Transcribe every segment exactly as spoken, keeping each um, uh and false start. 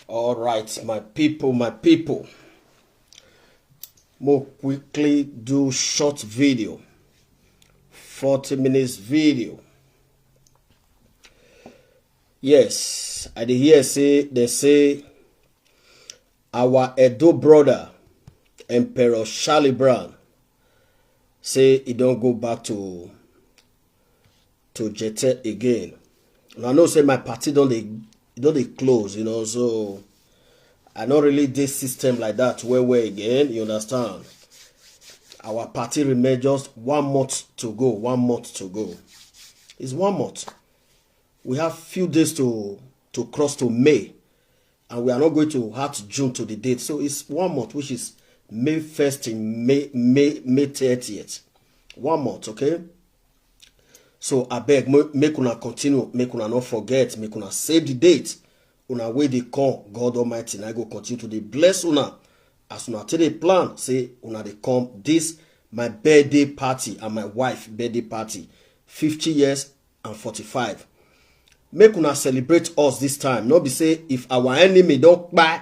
All right, my people, my people. Mo quickly do short video, forty minutes video. Yes, I dey hear say they say our Edo brother, Emperor Charlie Brown, say he don't go back to to Jete again. And I know say my party don't they don't they close, you know, so I don't really this system like that where we again, you understand? Our party remain just one month to go, one month to go. It's one month. We have few days to to cross to May, and we are not going to add June to the date. So it's one month, which is May first in May May May thirtieth. One month, okay? So I beg, make una continue, make una not forget, make una save the date. Una way they come, God Almighty, and I go continue to dey bless una. As una take the plan, say una they come this my birthday party and my wife birthday party, fifty years and forty-five. Make una celebrate us this time. Not be say if our enemy don't buy,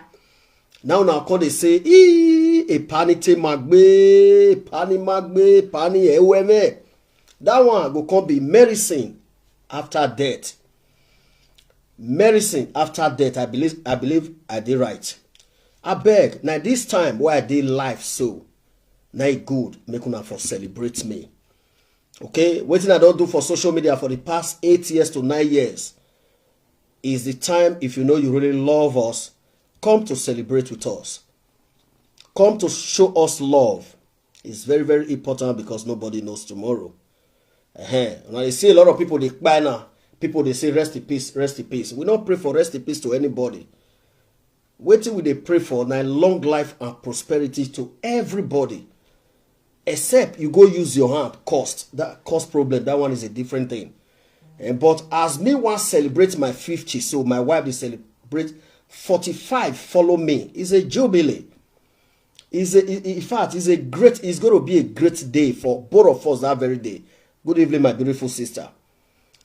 now una come they say, ee, a pani te magbe, pani magbe, pani eweme. That one go come be medicine after death. Medicine after death, I believe, I believe I did right. I beg, now this time where I did life so, now it good, make una for celebrate me. Okay, wetin I don't do for social media for the past eight years to nine years is the time, if you know you really love us, come to celebrate with us. Come to show us love. It's very, very important because nobody knows tomorrow. Uh-huh. Now you see a lot of people they cry now. People they say rest in peace, rest in peace. We don't pray for rest in peace to anybody. Wetin we dey pray for na long life and prosperity to everybody. Except you go use your hand cost that cost problem, that one is a different thing. And but as me wan celebrate my fifty, so my wife dey celebrate forty-five. Follow me, it's a jubilee. Is a in fact, it's a great, it's going to be a great day for both of us that very day. Good evening, my beautiful sister.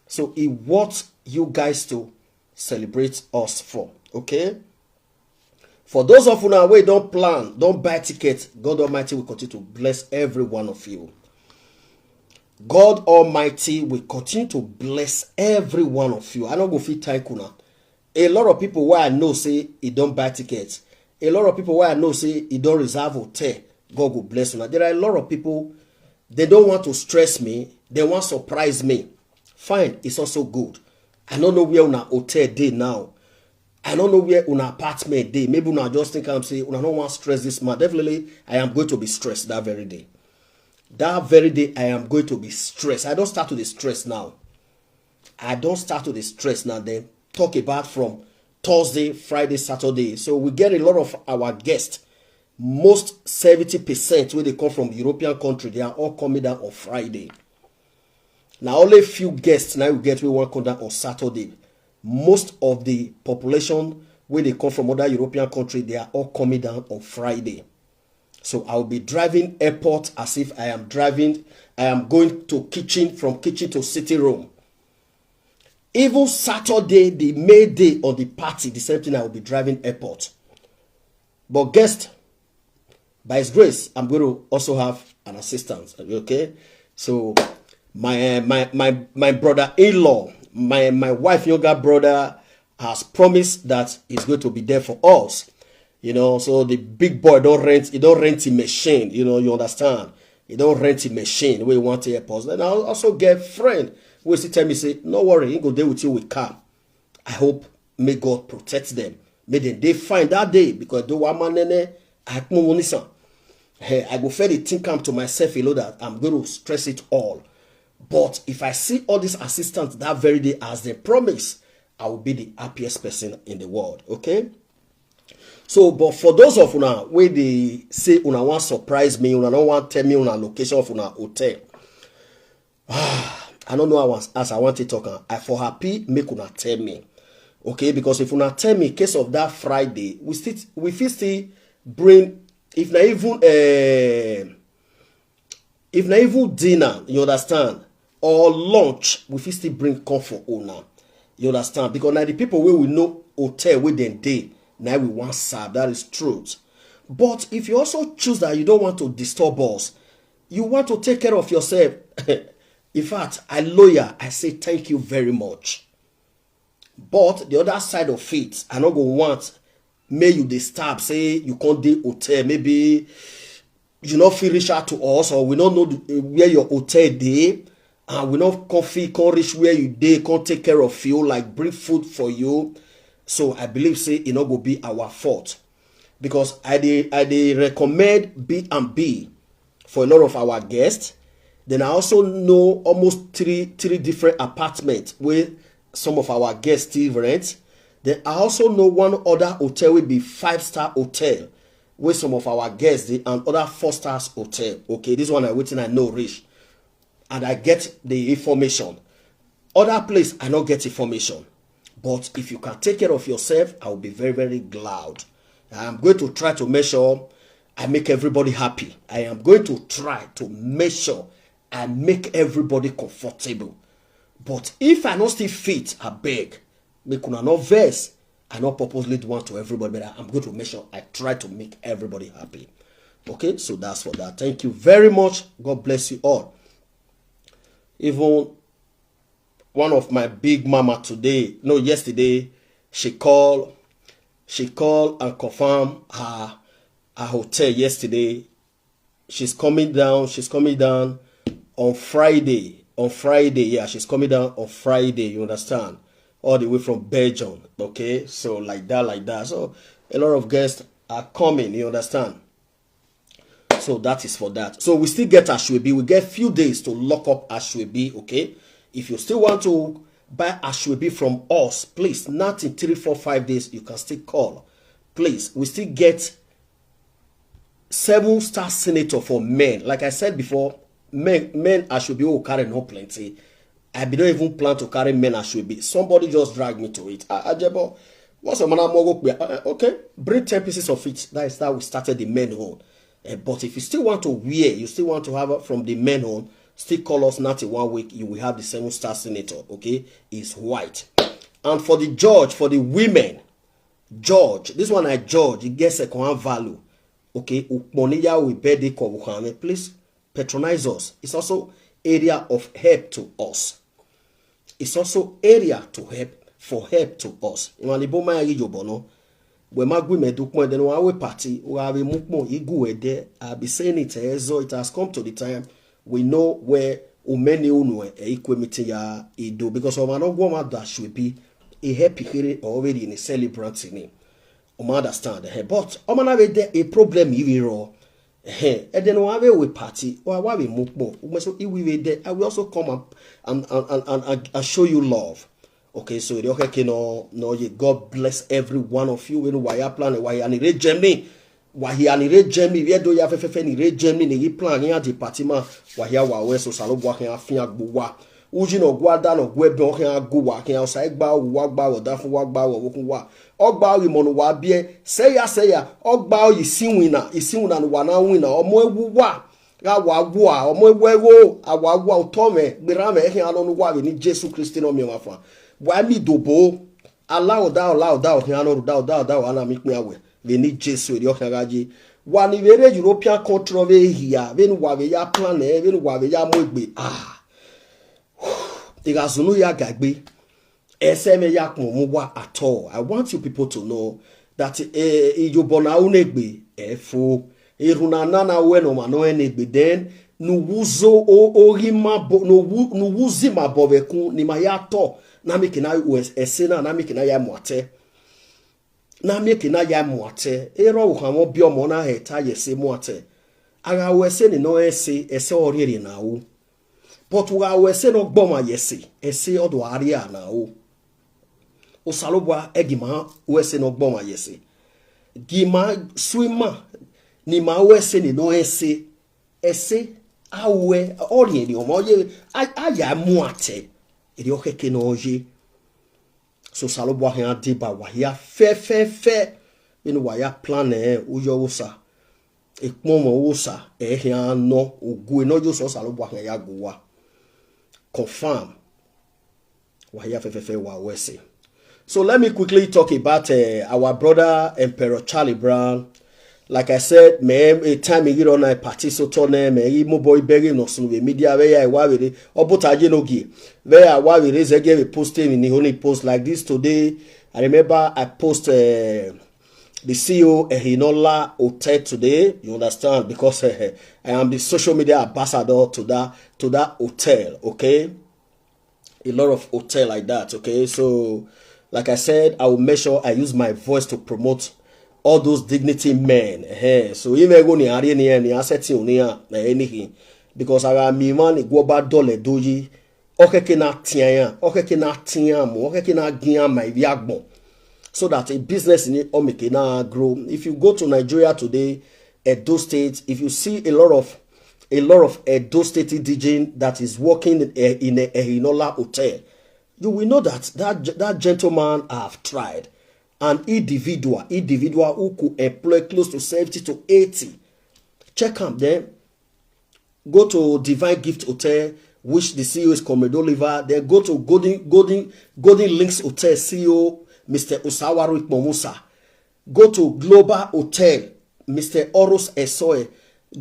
So it what you guys to celebrate us for, okay? For those of una wey don plan, don buy ticket, God Almighty will continue to bless every one of you. God Almighty will continue to bless every one of you. I no go fit thank una. A lot of people wey I know say e don buy ticket. A lot of people wey I know say e don reserve hotel. God go bless una. There are a lot of people, they don't want to stress me. They want surprise me. Fine, it's also good. I don't know where una hotel dey now. I don't know where una apartment dey. Maybe una just think I'm say una no wan stress this man. Definitely, I am going to be stressed that very day. That very day, I am going to be stressed. I don't start to dey stress now. I don't start to dey stress now. Then talk about from Thursday, Friday, Saturday. So we get a lot of our guests. Most seventy percent wey dey come from European country, they are all coming down on Friday. Na only few guests na we get wey wan come down on Saturday. Most of the population wey dey come from other European country, they are all coming down on Friday. So I will be driving airport as if I am driving, I am going to kitchen, from kitchen to sitting room. Even Saturday, the May day on the party, the same thing, I will be driving airport. But guest, by his grace, I'm going to also have an assistant. Okay, so my uh, my my my brother-in-law, my my wife younger brother has promised that he's going to be there for us. You know, so the big boy don't rent, he don't rent a machine. You know, you understand? He don't rent a machine where he want to help us. Then I also get friend who still tell me say, no worry, he go there with you with car. I hope may God protect them. May them they find that day because do one man nene, I pon one nisan. Hey, I go fairly think come to myself, you know that I'm going to stress it all. But if I see all these assistants that very day as they promise, I will be the happiest person in the world. Okay. So, but for those of una where they say una want surprise me, una don't want tell me una location of una hotel. I don't know how as, as I want to talk. Am. I for happy make una tell me, okay? Because if una tell me case of that Friday, we still we fit still bring if na even uh, if na even dinner, you understand, or lunch, we fit still bring come for una, you understand? Because now the people where we know hotel where dem dey, Now we want serve. That is truth. But if you also choose that you don't want to disturb us, you want to take care of yourself. In fact, I lawyer, I say thank you very much. But the other side of it, I no go want may you disturb, say you can't dey hotel, maybe you no fit reach out to us, or we no know the, where your hotel dey, and we no come fit come reach where you dey, come take care of you, like bring food for you. So I believe say e no go be our fault, because I dey I dey recommend B and B for a lot of our guests. Then I also know almost three three different apartments where some of our guests still rent. Then I also know one other hotel will be five star hotel where some of our guests dey, and other four stars hotel. Okay, this one I waiting I know reach, and I get the information. Other place I no get information. But if you can take care of yourself, I will be very, very glad. I am going to try to make sure I make everybody happy. I am going to try to make sure I make everybody comfortable. But if I no still fit, I beg, make una no vex. I no purposely do one to everybody, but I, I'm going to make sure I try to make everybody happy. Okay, so that's for that. Thank you very much. God bless you all. Even one of my big mama today, no, yesterday, she called, she called and confirmed her her hotel yesterday. She's coming down. She's coming down on Friday. On Friday, yeah, she's coming down on Friday. You understand? All the way from Belgium. Okay, so like that, like that. So a lot of guests are coming. You understand? So that is for that. So we still get Asoebi. We get few days to lock up Asoebi. Okay, if you still want to buy Asoebi from us, please, not in three, four, five days. You can still call. Please, we still get seven star senator for men. Like I said before, men men Asoebi will carry no plenty. I be don't even plan to carry men Asoebi. Somebody just dragged me to it. Ah, Ajebo, what's a man? I'm okay. Bring ten pieces of it. That is how we started the men home. Eh, but if you still want to wear, you still want to have it from the men home, still call us not in one week. You will have the seven star senator. Okay, is white. And for the judge, for the women, judge, this one I judge, it gets second hand value. Okay, ukponiya we bed the kobuhane. Please patronize us. It's also area of help to us. It's also area to help, for help to us. Imalibo ma yi yobono. We magwi me dukmo, then wa we party, wa we mukmo igu ede. I be saying it as so it has come to the time we know where umeni unu e ikwe meeting ya ido, because of an ogwo ma dash we be a happy here already in a celebrant name. Uma understand, eh, but Oma na we there a problem iwi ro. Eh, and then wa we we party, wa wa we mukmo. Umeso iwi we there. I will also come and and, and, and, and, and show you love. Okay, so the okay no no ye. God bless every one of you. When why you plan, why you need Germany, why he need Germany, where do you have F F N need Germany, ni plan ya the party man, why ya wa we so salo wa ya fin agbo wa. Uji no gwa da no gwe be o ya go wa ya sa gba wa gba wa da fun wa gba wa wo kun wa. Ogba wi mo no wa bie. Say ya say ya. Ogba yi si wina, isi wina no wa na wina. Omo ewu wa. Ga wa wa. Omo ewu ewo. A wa wa o to me. Gbera me he anu no wa we ni Jesu Christ no mi wa fa. Wa mi dobo. Allow thou, allow thou he anu da da da wa na mi pin awe. We ni Jesu ri o kan ga ji. Wa ni we re European country we here. We ni wa we ya plan e. We ni wa we ya mo egbe. Ah. Igazunu ya gagbe. Ese me ya kpon mu wa at all. I want you people to know that, eh, ijobo na unegbe efo. Iruna na na we no ma no enegbe, then nu wuzo o ori ma bo no wu nu wuzi ma bo vekun ni ma ya to. Na mi kina u es- ese na na mi kina ya mwate. Na mi kina ya mwate. Ero u hamo bi omo na he ta yese mwate. Aga wese ni no ese, ese oriri na u. But wa wese no gboma yese, ese odo aria na o. Osalobwa egima wese no gboma yese. Gima swima ni ma wese ni no ese. Ese awe ori ni omo ye a- aya muate. Eri okeke no ye. So Osalobwa he adiba wa ya fe fe fe. Inu wa ya plan e uyo usa. Ekpọnmọ wosa ehia no ogu eno yo so Osalobwa he ya go wa. Confirm. Wa ya fefefe wa wese. So let me quickly talk about uh, our brother Emperor Charlie Brown. Like I said, man, a time he on a party so tone, man, he mo boy begging no sun with media where I wa with it. Or but I no give. Where I wa with is again a post him in the only post like this today. I remember I post uh, the C E O Ehinola Hotel today. You understand? Because uh, I am the social media ambassador to that to that hotel, okay? A lot of hotel like that, okay? So, like I said, I will make sure I use my voice to promote all those dignity men. Eh, so, even go ni ari ni ni asset ni anything, because I am man go ba dole doji. Okay, na tian, okay, na tian mo, okay, na gian my viagbon. So that a business in it omike na grow. If you go to Nigeria today, Edo State, if you see a lot of a lot of Edo State indigenous that is working in a, in a Ehinola hotel, you will know that that that gentleman have tried. An individual, individual who could employ close to seventy to eighty. Check am then. Go to Divine Gift Hotel, which the C E O is Comrade Oliver. Then go to Golden Golden Golden Links Hotel C E O Mister Osawaru Ikpomusa. Go to Global Hotel, Mister Oros Esoe.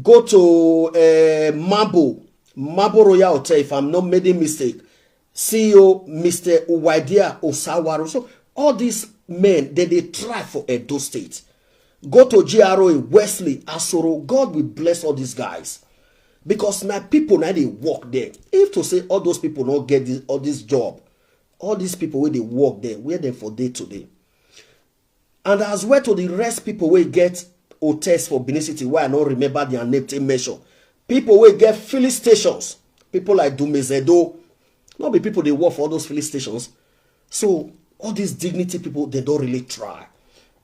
Go to uh, Mambo Mambo Royal Hotel, if I'm not making mistake. C E O Mister Uwaidia Osawaru. So all these men, they they try for Edo State. Go to G R O in Wesley Asoro. God will bless all these guys. Because now people now they work there. If to say all those people not get this all this job, all these people where they work there, where they for day today. And as well to the rest people where get hotels for Benin City, where I don't remember their name to measure. People where get filling stations, people like Dumezedo, not be people they work for all those filling stations. So all these dignity people, they don't really try.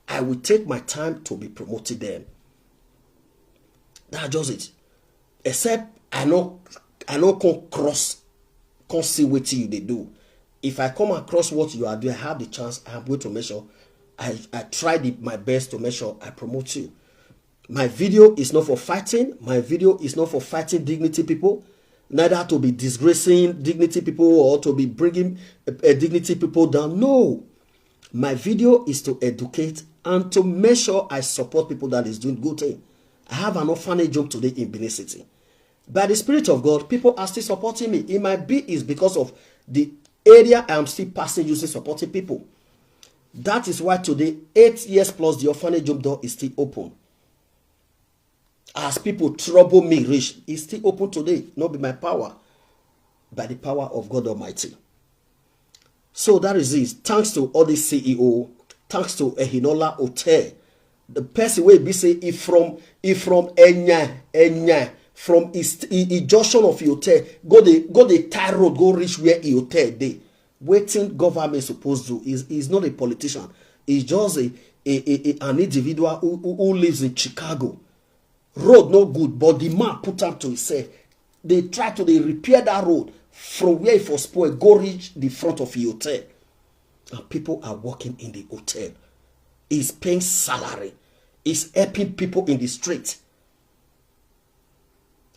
I will take my time to be promoting them. That's just it. Except I know I know come cross, come see what you they do. If I come across what you are doing, I have the chance. I am going to make sure I, I try the, my best to make sure I promote you. My video is not for fighting. My video is not for fighting dignity people, neither to be disgracing dignity people or to be bringing uh, dignity people down. No, my video is to educate and to make sure I support people that is doing good thing. I have an orphanage home today in Benin City. By the Spirit of God, people are still supporting me. It might be it's because of the area I am still passing using supporting people. That is why today, eight years plus, the orphanage home door is still open. As people trouble me, rich, it's still open today. Not be my power, by the power of God Almighty. So that is it. Thanks to all the C E O, thanks to Ehinola Hotel, the person wey be say if from if from Enya Enya from his, his, his junction of hotel go the go the tie road go reach where he hotel dey. Wetin government suppose do is is not a politician. He's just a, a, a, a an individual who, who, who lives in Chicago. Road no good, but the man put am to himself. They try to they repair that road from where it was spoiled, go reach the front of the hotel. And people are working in the hotel. He's paying salary. He's helping people in the street.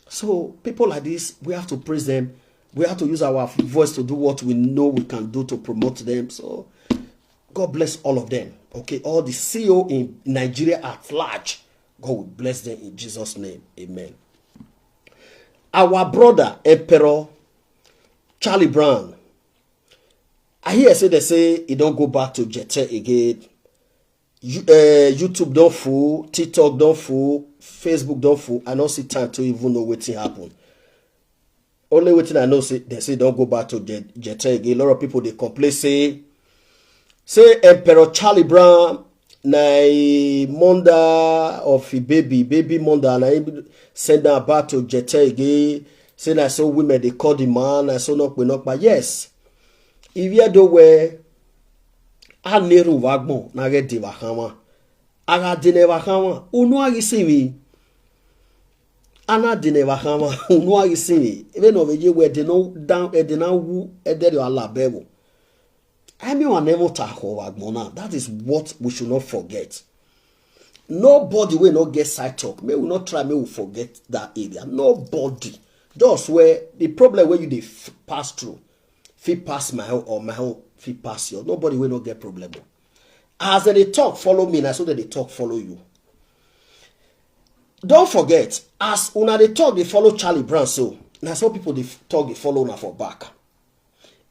So people like this, we have to praise them. We have to use our voice to do what we know we can do to promote them. So God bless all of them. Okay, all the C E O in Nigeria at large. God will bless them in Jesus' name. Amen. Our brother Emperor Charlie Brown. I hear say they say he don't go back to Jete again. You, uh, YouTube don't fool, TikTok don't fool, Facebook don't fool. I don't see time to even know what happen. Only wetin I know say they say don't go back to Jete again. A lot of people they complain say say Emperor Charlie Brown na a mother of a baby, baby mother, na him send her back to Jete again. Say na so women they call the man, na so not we not but yes. If you do where a neru wagmo na get the wahama. Aga de never hama. Unu agi simi. Ana de never hama. Unu agi simi. Even of a year where they no down, eh, they now woo, eh, they are labebo. I mean, I never taho wagmona. That is what we should not forget. Nobody will not get side talk. May we not try, may we forget that area. Nobody. Just where the problem where you dey pass through, fit pass my own or my own. fit pass yours. Nobody wey no get problem o. As dem dey talk follow me, na so dem dey talk follow you. Don't forget, as una dey talk dey follow Charlie Brown so, na so people dey talk dey follow una for back.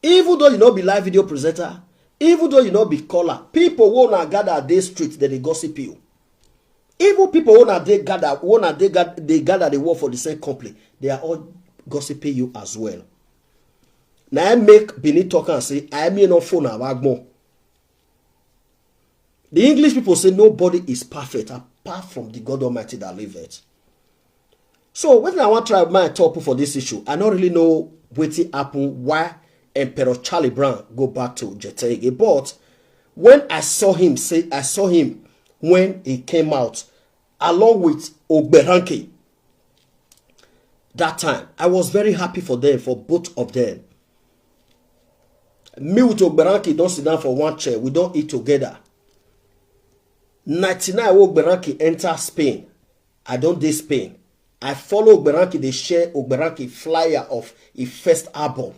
Even though you no be live video presenter, even though you no be caller, people wey una gather dey street, dem dey gossip you. Even people wey una dey gather, wey una dey gather dey work for the same company, they are all gossiping you as well. Na im make Benin talk am say, "I am here no phone agbon." The English people say nobody is perfect apart from the God Almighty that liveth. So wetin I wan try my talk for this issue, I no really know wetin happen, why Emperor Charlie Brown go back to Jete again. But when I saw him, say I saw him when he came out along with Ogberanke that time, I was very happy for them, for both of them. Me with Ogberanke don sit down for one chair, we don eat together. Ninety-nine wey Ogberanke enter Spain, I don dey Spain. I follow Ogberanke dey share Ogberanke flyer of his first album.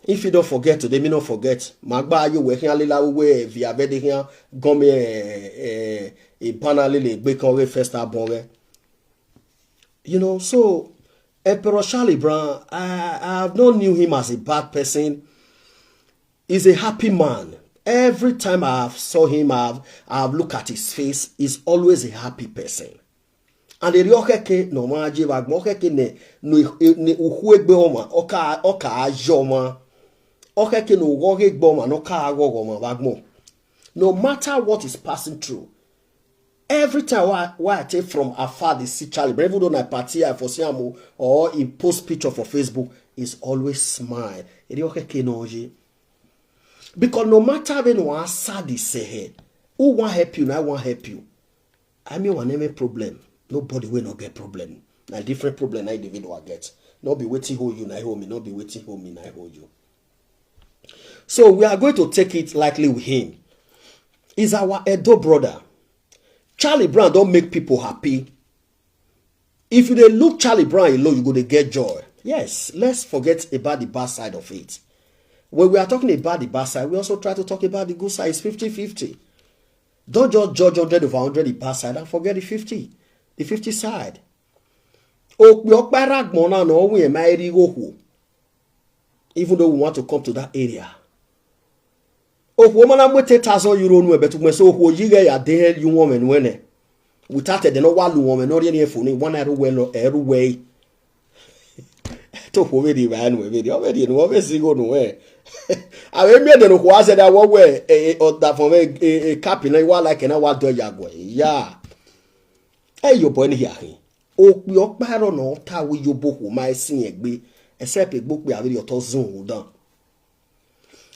If you don't forget today, me no forget. Magba ayo we hian lela we via vede hian gome e bana lele gbe kan we first album we. You know, so Emperor Charlie Brown, I, I have not knew him as a bad person. He's a happy man. Every time I have saw him, I have, I have looked at his face. He's always a happy person. And the okeke no maji bagmo okeke ne no ne uhuegbe oma oka oka ajoma. Okeke no goge gboma no ka gogo ma bagmo. No matter what is passing through, every time why why I take from afar dey see Charlie, but even though na party I for see am o, or he post picture for Facebook, is always smile. Eri okeke no oji. Because no matter when you are sad, he say, "Hey, who want help you? I want help you." I mean, one any problem. Nobody will not get problem. Na different problem na individual get. Not be waiting hold you, na hold me. Not be waiting hold me, na hold you. So we are going to take it lightly with him. He's our Edo brother. Charlie Brown don't make people happy. If you dey look Charlie Brown alone, you go dey get joy. Yes, let's forget about the bad side of it. When we are talking about the bad side, we also try to talk about the good side. It's fifty fifty. Don't just judge hundred over hundred the bad side and forget the fifty, the fifty side. Okpe okpara gbona na owo ema eri ohu. Even though we want to come to that area. Ohu mana mwe ten thousand euro nu ebe tukme so ohu yige ya de you woman wene. Without it, they no wa lu woman no ri ni efo ni one eru we lo eru we. To ohu we di ba nu we di o we di nu o we si go nu we. Awe mi de no kwa se da wo we e o da fo we e cap na wa like na wa do ya go. Yeah. Hey, your boy here. Okpe okparo no ta we yo bohu ma esin egbe. Except egbokpe aviri oto zun down.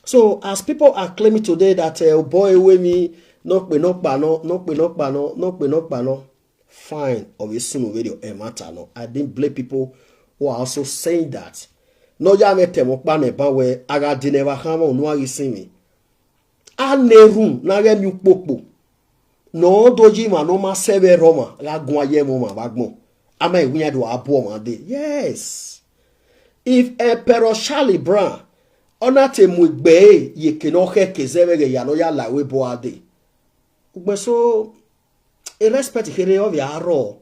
So as people are claiming today that uh, boy we me no pe no pa no no pe no pa no no pe no pa no, fine, of a soon video e matter no. I didn't blame people who are also saying that. No ya me temo pa ne ba we aga di never hama onu agi simi. A ne room na ge mi ukpokpo. No doji ma no ma sebe roma ga gun aye mo ma bagmo. Ama iwinya do abo ma de. Yes. If Emperor Charlie Brown ona te mu gbe ye ke no he ke zebe ge ya no ya la we bo ade. Ugbe so e respect here o via ro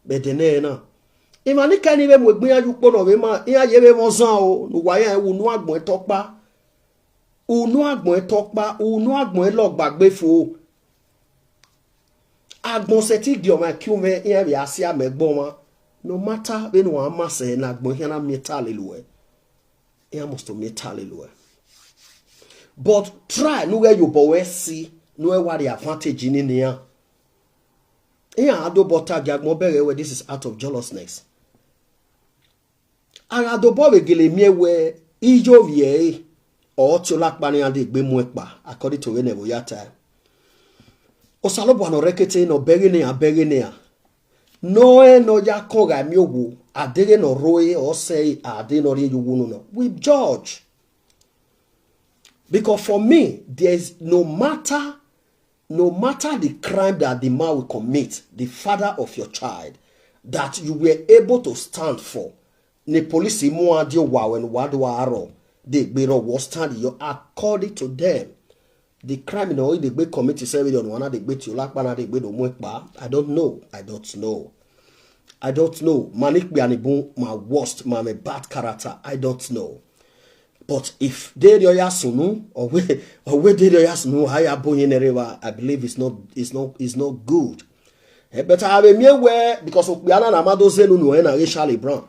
be de ne na. Imani kani be mu gbe ya yu po no be ma ya ye be mo zan o nu wa ya wu nu agbon to pa. Unu agbon e tokpa, unu agbon e lo gbagbe fo. Agbon se ti di oma ki ume iyan bi asi ame gbon ma. No matter when wa ma se na agbon iyan na mi ta le luwe. Iyan must to mi ta le luwe. But try nu we yo bo we si nu e wa the advantage ni ni ya. Iyan ado bo ta gi agbon bere we this is out of jealousness. Ara do bo we gele mi ewe ijo vie e. O ti o la pa ni ade gbe mu epa according to we ne bo ya ta. Osalobo no rekete no bere ne a bere ne a. No e no ya ko ga mi owo adere no roe o se ade no ri yuwu no no. We judge. Because for me there is no matter, no matter the crime that the man will commit, the father of your child, that you were able to stand for. The police mu adio wa when wadu aro. They be no worse than you, according to them. The criminal they be commit to seven on one they be to lakpana they be no more pa. I don't know. I don't know. I don't know. Manik be anibun my worst, my, my bad character. I don't know. But if they do yasunu or we or we they do yasunu haya boyenereva, I believe it's not it's not it's not good. Eh, but I have a mere way because of Biana Namado Zenu no ena Charlie Brown.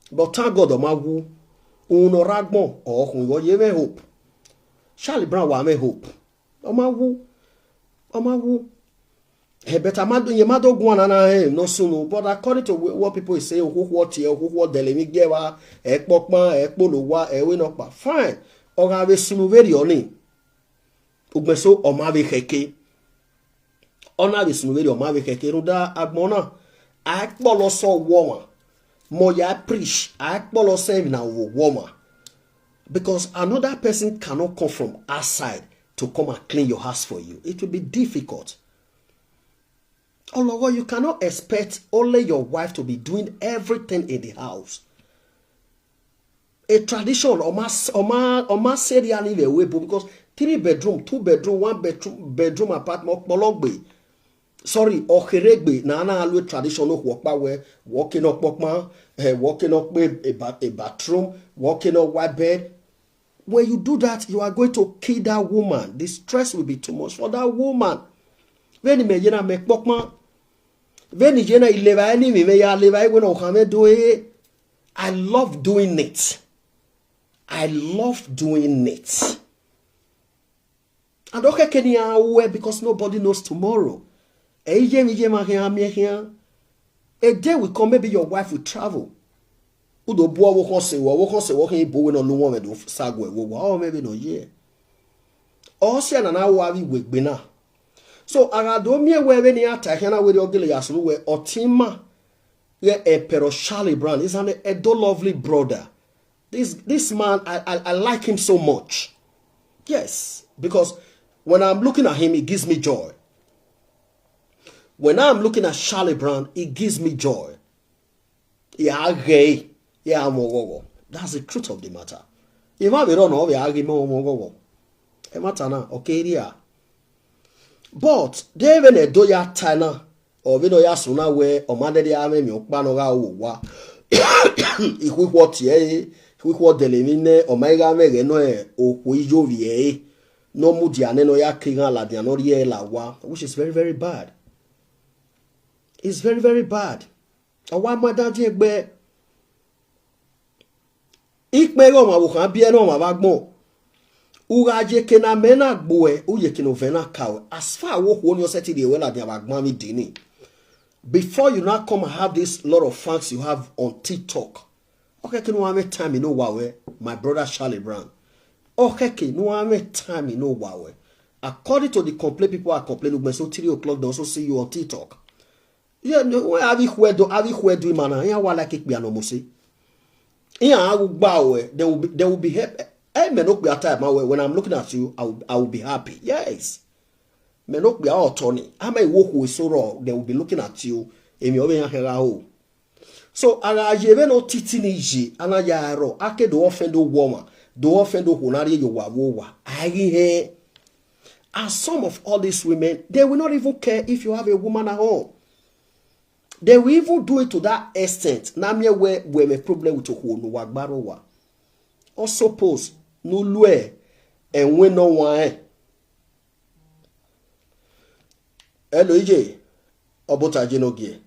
But thank God Omawu. Uno Ragbon or Hungo Yeme Hope. Charlie Brown wa me hope. Omawu. Omawu. He better mad ye mad ogwana na he no sunu. But according to wh- what people say, who what here, who what delemi gewa, ekpokma, ekpolowa, ewe no pa. Fine. Oga we sunu very oni. Ugbeso oma we keke. Ona we sunu very oma we keke. Ruda agbona. Akpolo so woma. Moya preach. Akpolo se na wo woma. Because another person cannot come from outside to come and clean your house for you. It will be difficult. Ologo, you cannot expect only your wife to be doing everything in the house. A tradition, oma oma oma serial in a way, because three bedroom, two bedroom, one bedroom, bedroom apartment, okpologbe. Sorry, okeregbe na na alwe tradition no work pa we walking up pokma, eh, walking up a, a, ba- a bathroom, walking up white bed. When you do that, you are going to kill that woman. The stress will be too much for that woman. Veni me yena me pokma. Veni yena ileva any me me ya leva we no kame do it. I love doing it. I love doing it. And okay, can you aware because nobody knows tomorrow. Eh, yeah, yeah, yeah, yeah. A day will come, maybe your wife will travel. Udo bua wo kose wo wo kose wo kan bo we no lu won we do sagwe wo wa o maybe no ye. O se na na wa wi we gbe na. So aga do mi e we we ni ata he na we ogele ya sunu we otima. Yeah, Emperor Charlie Brown is an Edo lovely brother. This this man, I, I I like him so much. Yes, because when I'm looking at him, it gives me joy. When I'm looking at Charlie Brown, it gives me joy. Yeah, gay. Yeah, I'm a wowo. That's the truth of the matter. If I be run over, I give me wowo. E matter na okay, yeah. But they even a do ya tana or we no ya suna we or man they are me mi okpa no ga wo wa. If we what ye, if we what the living ne or my ga me ge no e o ku ijo vi e. No mu dia ne no ya kinga la dia no rie la wa, which is very, very bad. It's very, very bad. Awa madadi egbe. Ikpe go ma wo kan bi e no ma ba gbon. Uga je ke na me na gbo e, u ye ke no ve na ka we. As far wo ho ni o se ti de we la de ba gbon mi dini. Before you now come and have this lot of fans you have on TikTok. Okay, ke no wa me time no wa we, my brother Charlie Brown. Okay, ke no wa me time no wa we. According to the complaint, people are complaining, we so three o'clock, they also see you on TikTok. Yeah, no, we have it where do have it where do man. Yeah, wa like it be no mo say. Yeah, I will bow. There will be there will be help. Eh, me no be at time when I'm looking at you, I will, I will be happy. Yes. Me no be our Tony. I may walk with so raw. They will be looking at you. Emi obe ya hera ho. So ara yebe no titi ni ji ana ya ro ake do offend o woman, do offend o hunari yo wa wo wa. Ai he. And some of all these women, they will not even care if you have a woman at home. They will even do it to that extent. Na me where where me problem with who no wa gbaro wa. Or suppose no lue and we no one. Hello, E J. Obota Jenogie.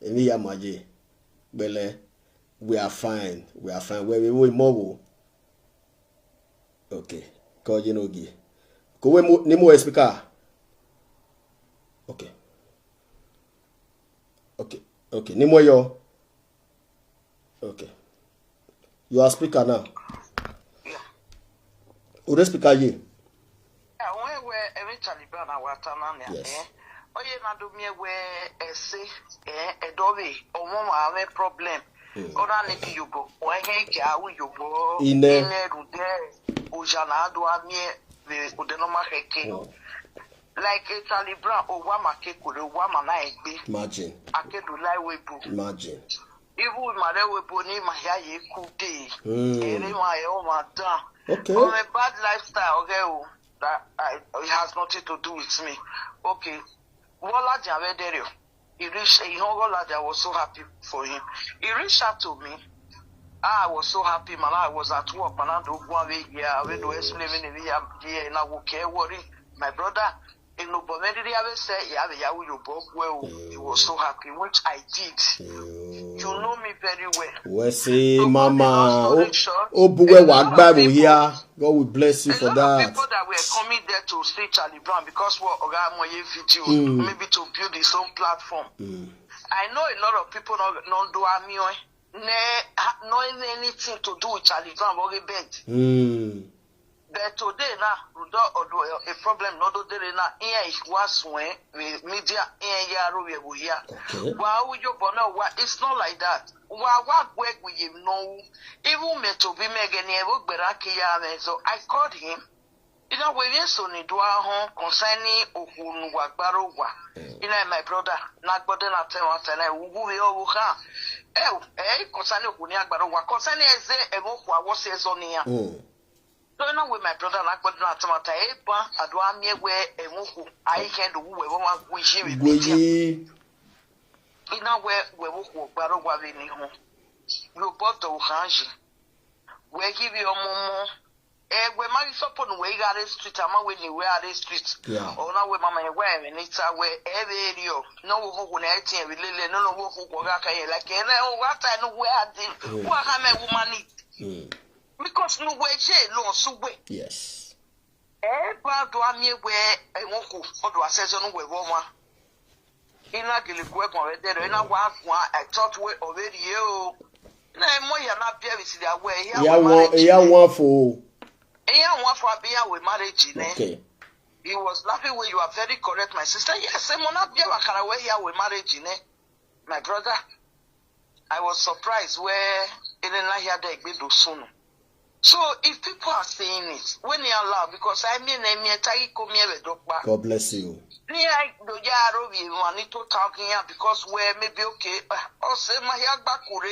Emi ya maje. Bele. We are fine. We are fine. We we we more. Okay. Ko Jenogie. Ko we mo ni mo speaker. Okay. Okay. Okay. Ni mo yo. Okay. You are speaker now. Ure speaker ye. Awe we ere Charlie Brown awata na ne. Yes. Eh. Oye na do mi we ese eh edobe omo ma ave problem. Ona ne ki yugo. Wa he ki awu yugo. Ine. Ine rude. Oja na do amie we ode no ma keke. Like a Charlie Brown o wa ma kekure wa ma na egbe. Imagine. Akedu lai we bu. Imagine. Even with my way boni my hair ye cool day. Mm. Ere my hair my down. Okay. On a bad lifestyle, okay. Oh, that I, it has nothing to do with me. Okay. What Ladia where there you? He reached a young Ladia was so happy for him. He reached out to me. I was so happy, man. I was at work, man. I don't go away here. I went to explain me here, and I will care worry. My brother, you know, but when did he ever say, yeah, yeah, we you both well. He was so happy, which I did. You know me very well. Wesi So, mama long o story short, obuwe a wa lot of gbaru people- here. God will bless you A for lot of that. People that were coming there to see Charlie Brown because what Oga Moye video, Mm. maybe to build his own platform. Mm. I know a lot of people don't, don't do Amio. Ne, ha- no anything to do with Charlie Brown or bed. Mm. But today now, Rudo Odo a problem no do there now. Here is was when with media here here we we here. Okay. Wow, you bono wa it's not like that. Wa wa gweg with him no. Even me to be me again here we beraki ya me. So I called him. You know we yes on it wa home concerning Okunu wa Gbarowa. You know my brother, na gbode na ten wa ten e ugu we o ha. Eh, eh concerning Okunu Agbarowa, concerning eze e wo kwa wo se zo ni ya. Mm. So now with my brother na gbode na ten wa ten e ba adu amie we e wo ku. I can do we wo ma gwi shi we media. Gweyi. Ina we we wo ku Gbarowa we ni ho. Yo bodo hanji. We give you omomo. Eh, we ma so pon we gare street ama we ni we are street. Yeah. Ona we mama ye we ni ta we e be rio. No wo ku na e tin we lele no no wo ku ko ga ka ye like e na o wa ta no we are the. Wa ha me woman ni. Mm. Because no we je lo su we. Yes. Eh, ba do amie we e wo ku. O do asezo no we wo ma. Ina gele ku e kon we de ina wa ku a I thought we already o. Na e mo ya na bia we si da we ya Ya we won marriage. ya won fo. Eya won for bia we marriage ne. Okay. He was laughing when you are very correct, my sister. Yes, e mo na bia wa kara we ya we marriage ne. My brother, I was surprised where in the night here they do soon. So if people are saying it, when they allow, because I mean, I mean, I come here with Dokpa. God bless you. Ni I do ya ro bi wani to talking here because where maybe okay, uh, or say my ya back kure,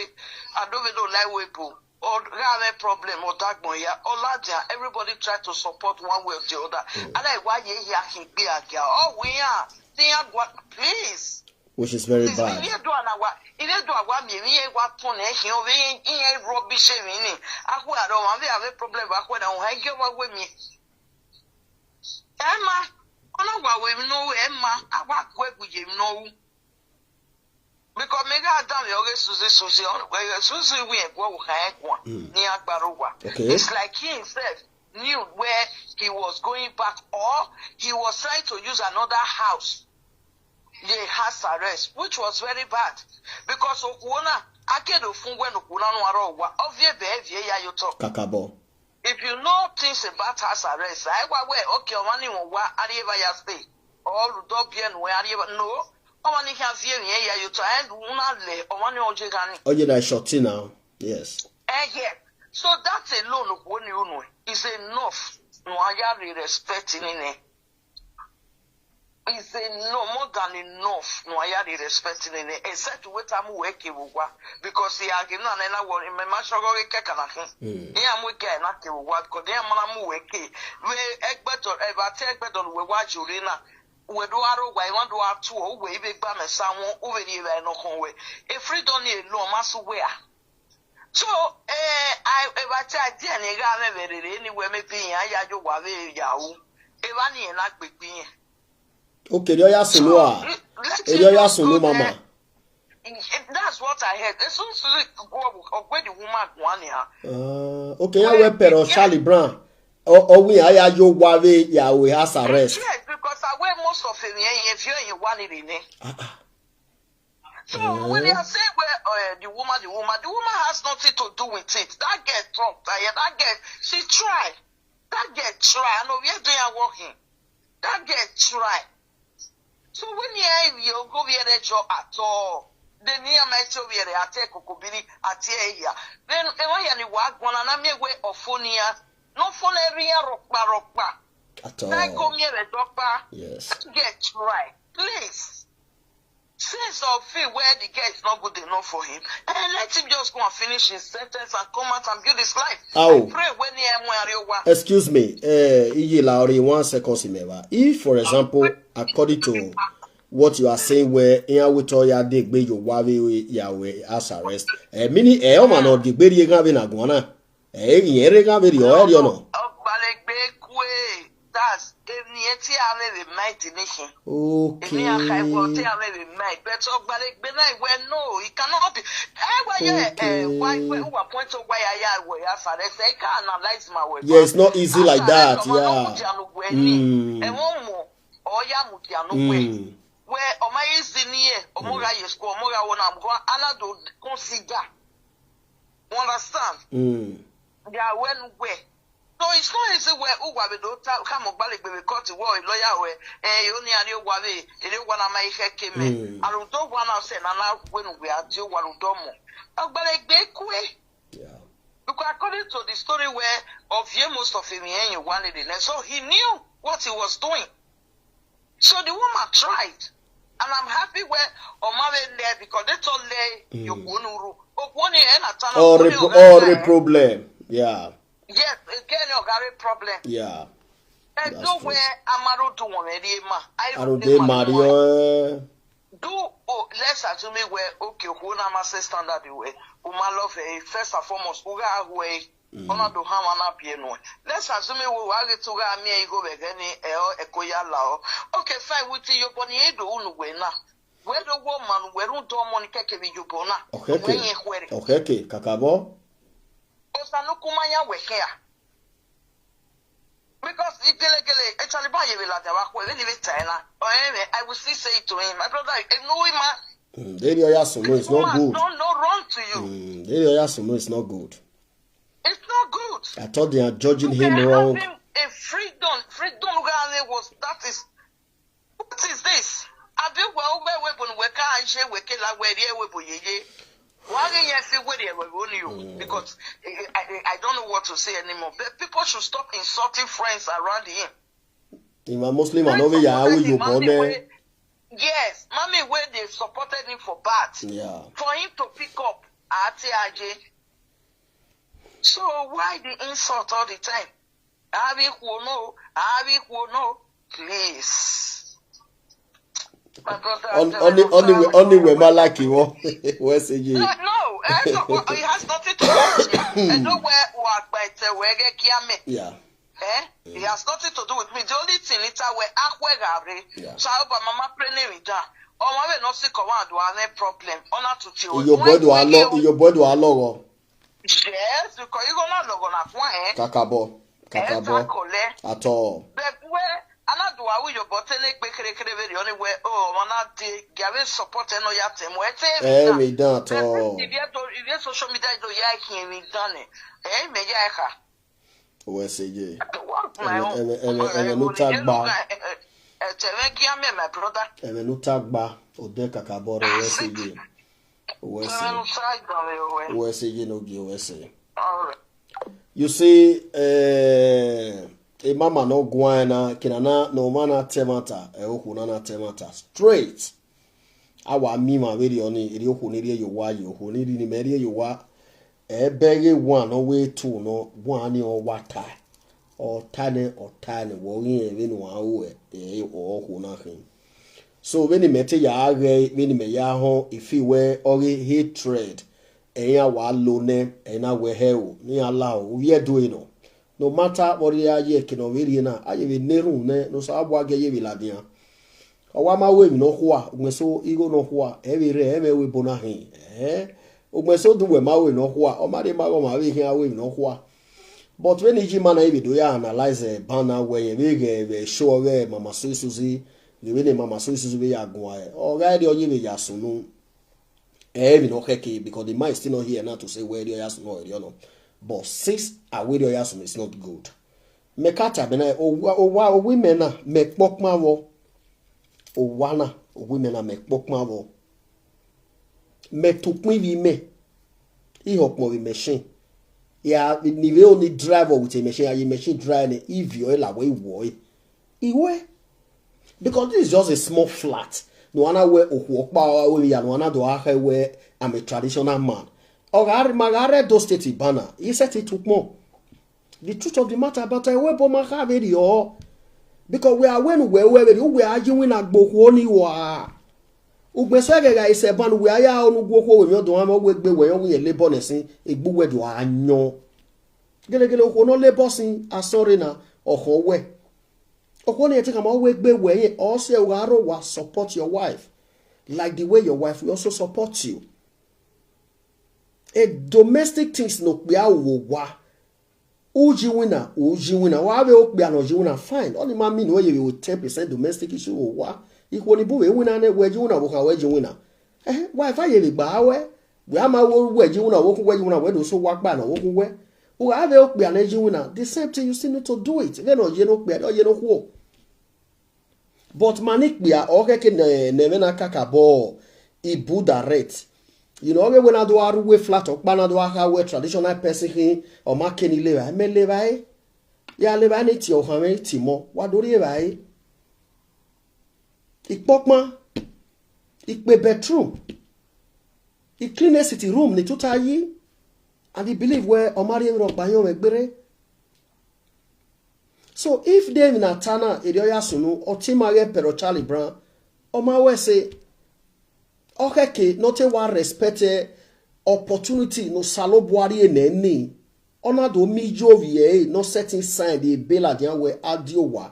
I don't even like we po. Or have a problem or that boy ya or Ladia, everybody try to support one way or the other. And I why ye ya can be a girl. Oh, we are. Think what please. Which is very Please, bad. we do an hour. If you do a one, we ain't what tone eh, you ain't rubbish in me. I don't want to have a problem. I don't hang you with me. Emma, I don't want we know Emma. I want work with you know. Because me got down your Susie Susie on where Susie we go hang one near Barowa. Okay. It's like he himself knew where he was going back, or he was trying to use another house. Ye has arrest, which was very bad because Okuona akedo fun when Okuona no aro wa ovie be evie ya yo to. Kakabo. If you know things about house arrest, I wa we okay, omani won wa arieva ya stay. All the dog bien we arieva no. Omani can fear me ya yo to and una le omani oje gani. Oye na shorty now. Yes. Eh yeah. So that alone Okuoni unu is enough. No I have respect in it. Is enough, more than enough. No I have respect in it. Except wait am we ke wa because he agi na na worry me ma shogo ke kana hin. He am we ke na ke wa because he am na mu we ke. We egbeto e ba te egbeto we wa jurina. We do aro wa I want do atu o we be gba me sanwo o we ni we no kon we. E freedom ni lo ma su we a. So eh I e ba te idea ni ga me be rere ni we me bi yan ya jo wa we ya u. E ba ni na gbegbe yen. Okay, the oya solo ah. Let The you oya just solo go mama. That's what I heard. As soon as you go up with the woman, one here. Uh, okay, ya we pero Charlie Brown. O o we aya yo wa we ya we house arrest. Yes, because I wear most of him here. If you're in one in it. Ah, ah. So when they are saying where uh, the woman, the woman, the woman has nothing to do with it. That girl talk, that, yeah, that girl, she try. That girl try. I know we are doing her working. That girl try. So when you you go here at all, then you might show here at Kokobiri at here. Then when you walk one and I'm here where of phone here, no phone area rock bar rock bar. At Then all. come here a doctor. Yes. That girl try. Please. Since of feel where the girl is not good enough for him, and let him just go and finish his sentence and come out and build his life. How? Pray when he and when you were. Excuse me, uh, Iye Laori, one second, Simeva. If, for example, according to what you are saying, where in we told ya de gbe you wave Yahweh as arrest, eh, meaning eh, oh man, no, the gbe ye gave na guana. Eh, in ere gave the oil, you know. Ọgbalegbe kwe. That's eni eti ave the might in him. Emi aka Okay. iwo ti ave the might. But Ọgbalegbe na iwe no, it cannot be. Eh, why, yeah, eh, why, Okay. why, who appoint to why I, I, why I, I say, I can't analyze my way. Yeah, it's not easy like that. Yeah. Mm. Ẹ̀wọ̀n mọ̀, ọ̀ya mú di àánú pé. Mm. Where ọmọ yìí sì ní ẹ̀, ọmọ ra yẹ school, ọmọ ra wọn náà, ọmọ anado consider. You understand? Mm. They are well where. So it's not easy where who were the daughter, come on, Bali, baby, cut the war, lawyer, where, eh, you only are you worry, and you want to make a came. Mm. I don't want to say, and now when we are due, one of them. But a big way. Yeah. Because according to the story where of you, most of him, he ain't wanted it. So he knew what he was doing. So the woman tried. And I'm happy where Omare left because they told her, you won't rule. Okwoni and Atana. All, Okwoni repro- Ogare. all the problem. Yeah. Yes, again, you got a problem. Yeah. And That's no true. Where Amaru do one, eh, ma. I I don't dey marry. Eh? Do, oh, let's assume it where, okay, who na my standard the way. Uma love, eh, first and foremost, who are who, eh, Ona do ha wana bie no. Let's assume we wa get to ga me e go be gani e o e ko ya la o. Okay, fine, we ti yo boni e do unu we na. We do wo man we run do money keke bi yo bona. Okay, okay. We ye kwere. Okay, okay. Kakabo. O sa no kuma ya we here. Because if gele gele e chali ba ye be la da wa ko e ni be tai na. O e me, I will still say it to him. My brother, e no we ma. Mm, they are so no, it's not Woman good. Don't no wrong to you. Mm, they are so no, it's not good. It's not good. I thought they are judging You him can wrong. Have him a freedom. Freedom guy was that is what is this? Abi we ube we bun we ka anje we ke la we rie we bo ye ye. Wa ge ye fi we rie we bo ni o because I, I, I don't know what to say anymore. But people should stop insulting friends around him. If a Muslim, I know we are how you born there. Yes, mommy where they supported him for bad. Yeah. For him to pick up Ati Aje. So why the insult all the time? Abi Kuono, Abi Kuono, please. My brother, On I only don't only know we how only you we malaki wo. Where's the No, no, eh, no, it has nothing to do with me. I know where work by the way get kiame. Yeah. Eh? It has nothing to do with me. The only thing is that we akwe gare. Yeah. So I hope mama pray name it down. Oh, my no sick one do have a problem. Ona to you. Your boy do a lot. Your boy do a lot. Yes, because you gonna log on a one, eh? Kakabo. Kakabo. Exactly. At all. But where another one with your button, eh, kere kere very only where, oh, one a day, give support and no ya tem, where tem. Eh, me done at all. If you have to, if you have social media, you ya can be done it. Eh, me ya ka. Where's the J? What my own? Eme- eme- eme no tag ba. Eh, eh, eh, eh, eh, eh, eh, eh, my brother. Eme no tag ba. Ode Kakabo. Where's the J? Where's Eh, the side by the way. Where's the J? No give where's the All right. You see, eh, a mama no guana, kinana, no mana temata, e okuna na temata. Straight. Awa mi ma very oni, eri okuni eri yo wa, yo okuni eri ni meri yo wa. E bege one, no way two, no, one ni o wata. O tane, o tane, wo yin e venu a o e, e o okuna hin. So when the mete ya re, when the me ya hon, if he were or hatred, ẹ̀yin àwa ló nẹ, ẹ̀yin náà wẹ̀ ẹ́ o, ní Allah o, we are doing o. No matter what they are here, kìnnà wérí náà, ayé we nẹ́rù nẹ, no sa wá gẹ́ yé we ladiyan. Ọwọ́ máa wé mi náà hùwà, ògbẹ́sọ igbó náà hùwà, ẹ̀wé rẹ̀, ẹ̀mẹ́ wé bona hìn, ẹ̀. Ògbẹ́sọ dùn wẹ̀ máa wé náà hùwà, ọmọ adé máa wọ̀ máa wé hìn, awé mi náà hùwà. But when Iji man na ibi do ya analyze, eh, bana where we get we show where Mama Sui Susie, the way Mama Sui Susie we ya go, eh, or guy the only way ya sunu. Eh, we no keke because the man is still not here now to say where the ya sunu or you know. But since I where the ya sunu is not good. Mekata bena o wa o wa o women na me pokma wo. O wa na o women na me pokma wo. Me to pin vi me. He hop mo vi machine. Yeah, ni we only drive with a machine. A machine drive ne if you la way wo. Iwe. Because this is just a small flat. No ana we ohu okpa we ya no ana do ha we, I'm a traditional man. Oga ma ga re do state bana. He set it to mo. The truth of the matter about I we bo ma ha very o. Because we are when we we we are you win agbo ni wa. Ugbe so ga ga ise ban we aya onu gwo ko we mi odo ma we gbe we yo we le bonus egbu we do anyo. Gele gele ohu no le boss asore na oho we. Oho ne ti ka ma we gbe we ye o se wa ro wa support your wife like the way your wife will also support you. A domestic things no pe a wo wa. Uji winner, uji winner. Wa we o pe a no ji winner, fine. Only man mean we ye with ten percent domestic issue o wa. Iko ni bu we winner ne we ji winner wo ka we ji winner. Eh, wife a ye le gba we. We ama wo we ji winner wo ku we ji winner we do so wa gba no wo ku we. O ga ve o pe a ne ji winner. The same thing, you still need to do it. Ve no ye no pe a ye no ku o. But mani kpia oke ke ne ne me na kaka bo ibu direct. You know, we na do aru we flat okpa na do aka we traditional person hin o ma ke ni le ba me le ba e. Ya le ba ni ti o kan me ti mo wa do ri e ba e. Ipokpon, ipe bedroom, i clean a city room ni tuta yi. And he believe we o ma ri e ro pa yo me gbere. So if they na tana eri oya sunu o ti ma ye pero Charlie Brown o ma we say okeke no te wa respect eh, opportunity no salo buari eneni. Ona do mi jo vie no setting sign the bela dia we adio wa.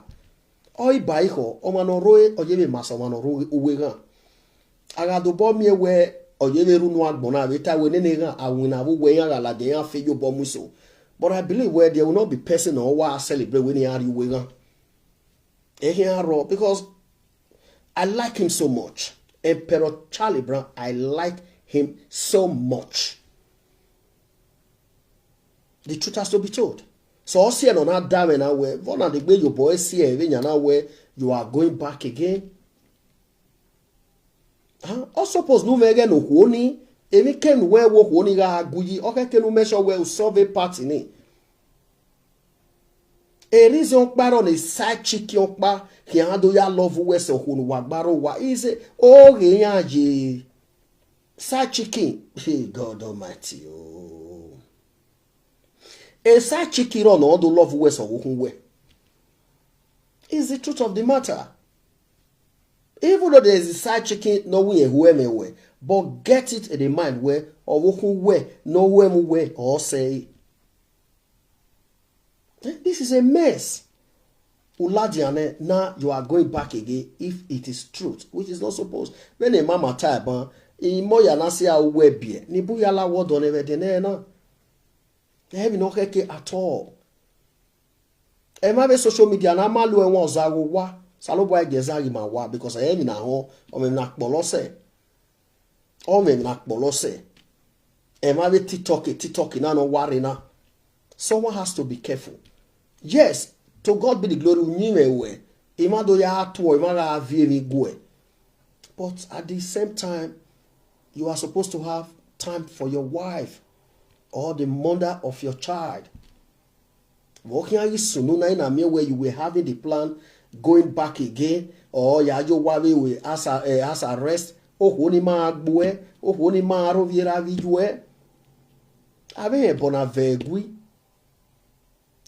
Oi ba iho o ma no ro e o ye be masa o ma no ro uwe gan. Aga do bo mi ewe o ye be ru nu agbon na we ta we nene gan awin na wo we yan ga la de yan fe yo bo mu so. But I believe where there will not be person or wa celebrate when he are you we gan. E he aro because I like him so much. Emperor Charlie Brown, I like him so much. The truth has to be told. So o si e no na da me na we, vo na de gbe yo boy si e ve nya na we, you are going back again. Huh? O suppose no ve ge no kuoni, emi ken we wo kuoni ga aguyi, o ke kenu me sure we u solve party ni. A reason okpa ro ni side chick okpa ki an do ya love we so hunu wa gbaro wa is o ge yan je side chicken. Hey, God Almighty o. A side chicken ro no do love we so hunu we. Is the truth of the matter. Even though there is a side chicken no we who we we, but get it in the mind where or who we no we we or say This is a mess. Uladiane, now you are going back again if it is truth, which is not supposed. When a mama type, in moya na see how we be, ni bu ya la word on everything na. Heaven no keke at all. E ma be social media na ma lu e won za wo wa. Salo boy ge za ri ma wa because heaven na ho o me na kpolo se. O me na kpolo se. E ma be TikTok, TikTok na no worry na. Someone has to be careful. Yes, to God be the glory. Unyi me we. Ima do ya atu, ima ga vie mi gwe. But at the same time, you are supposed to have time for your wife or the mother of your child. Walking are you soon? Na me where you were having the plan going back again, or ya yo wa we we as a eh, as arrest. Oh, honi ma gbue. Oh, honi ma ro viera vijue. Ave bona vegui.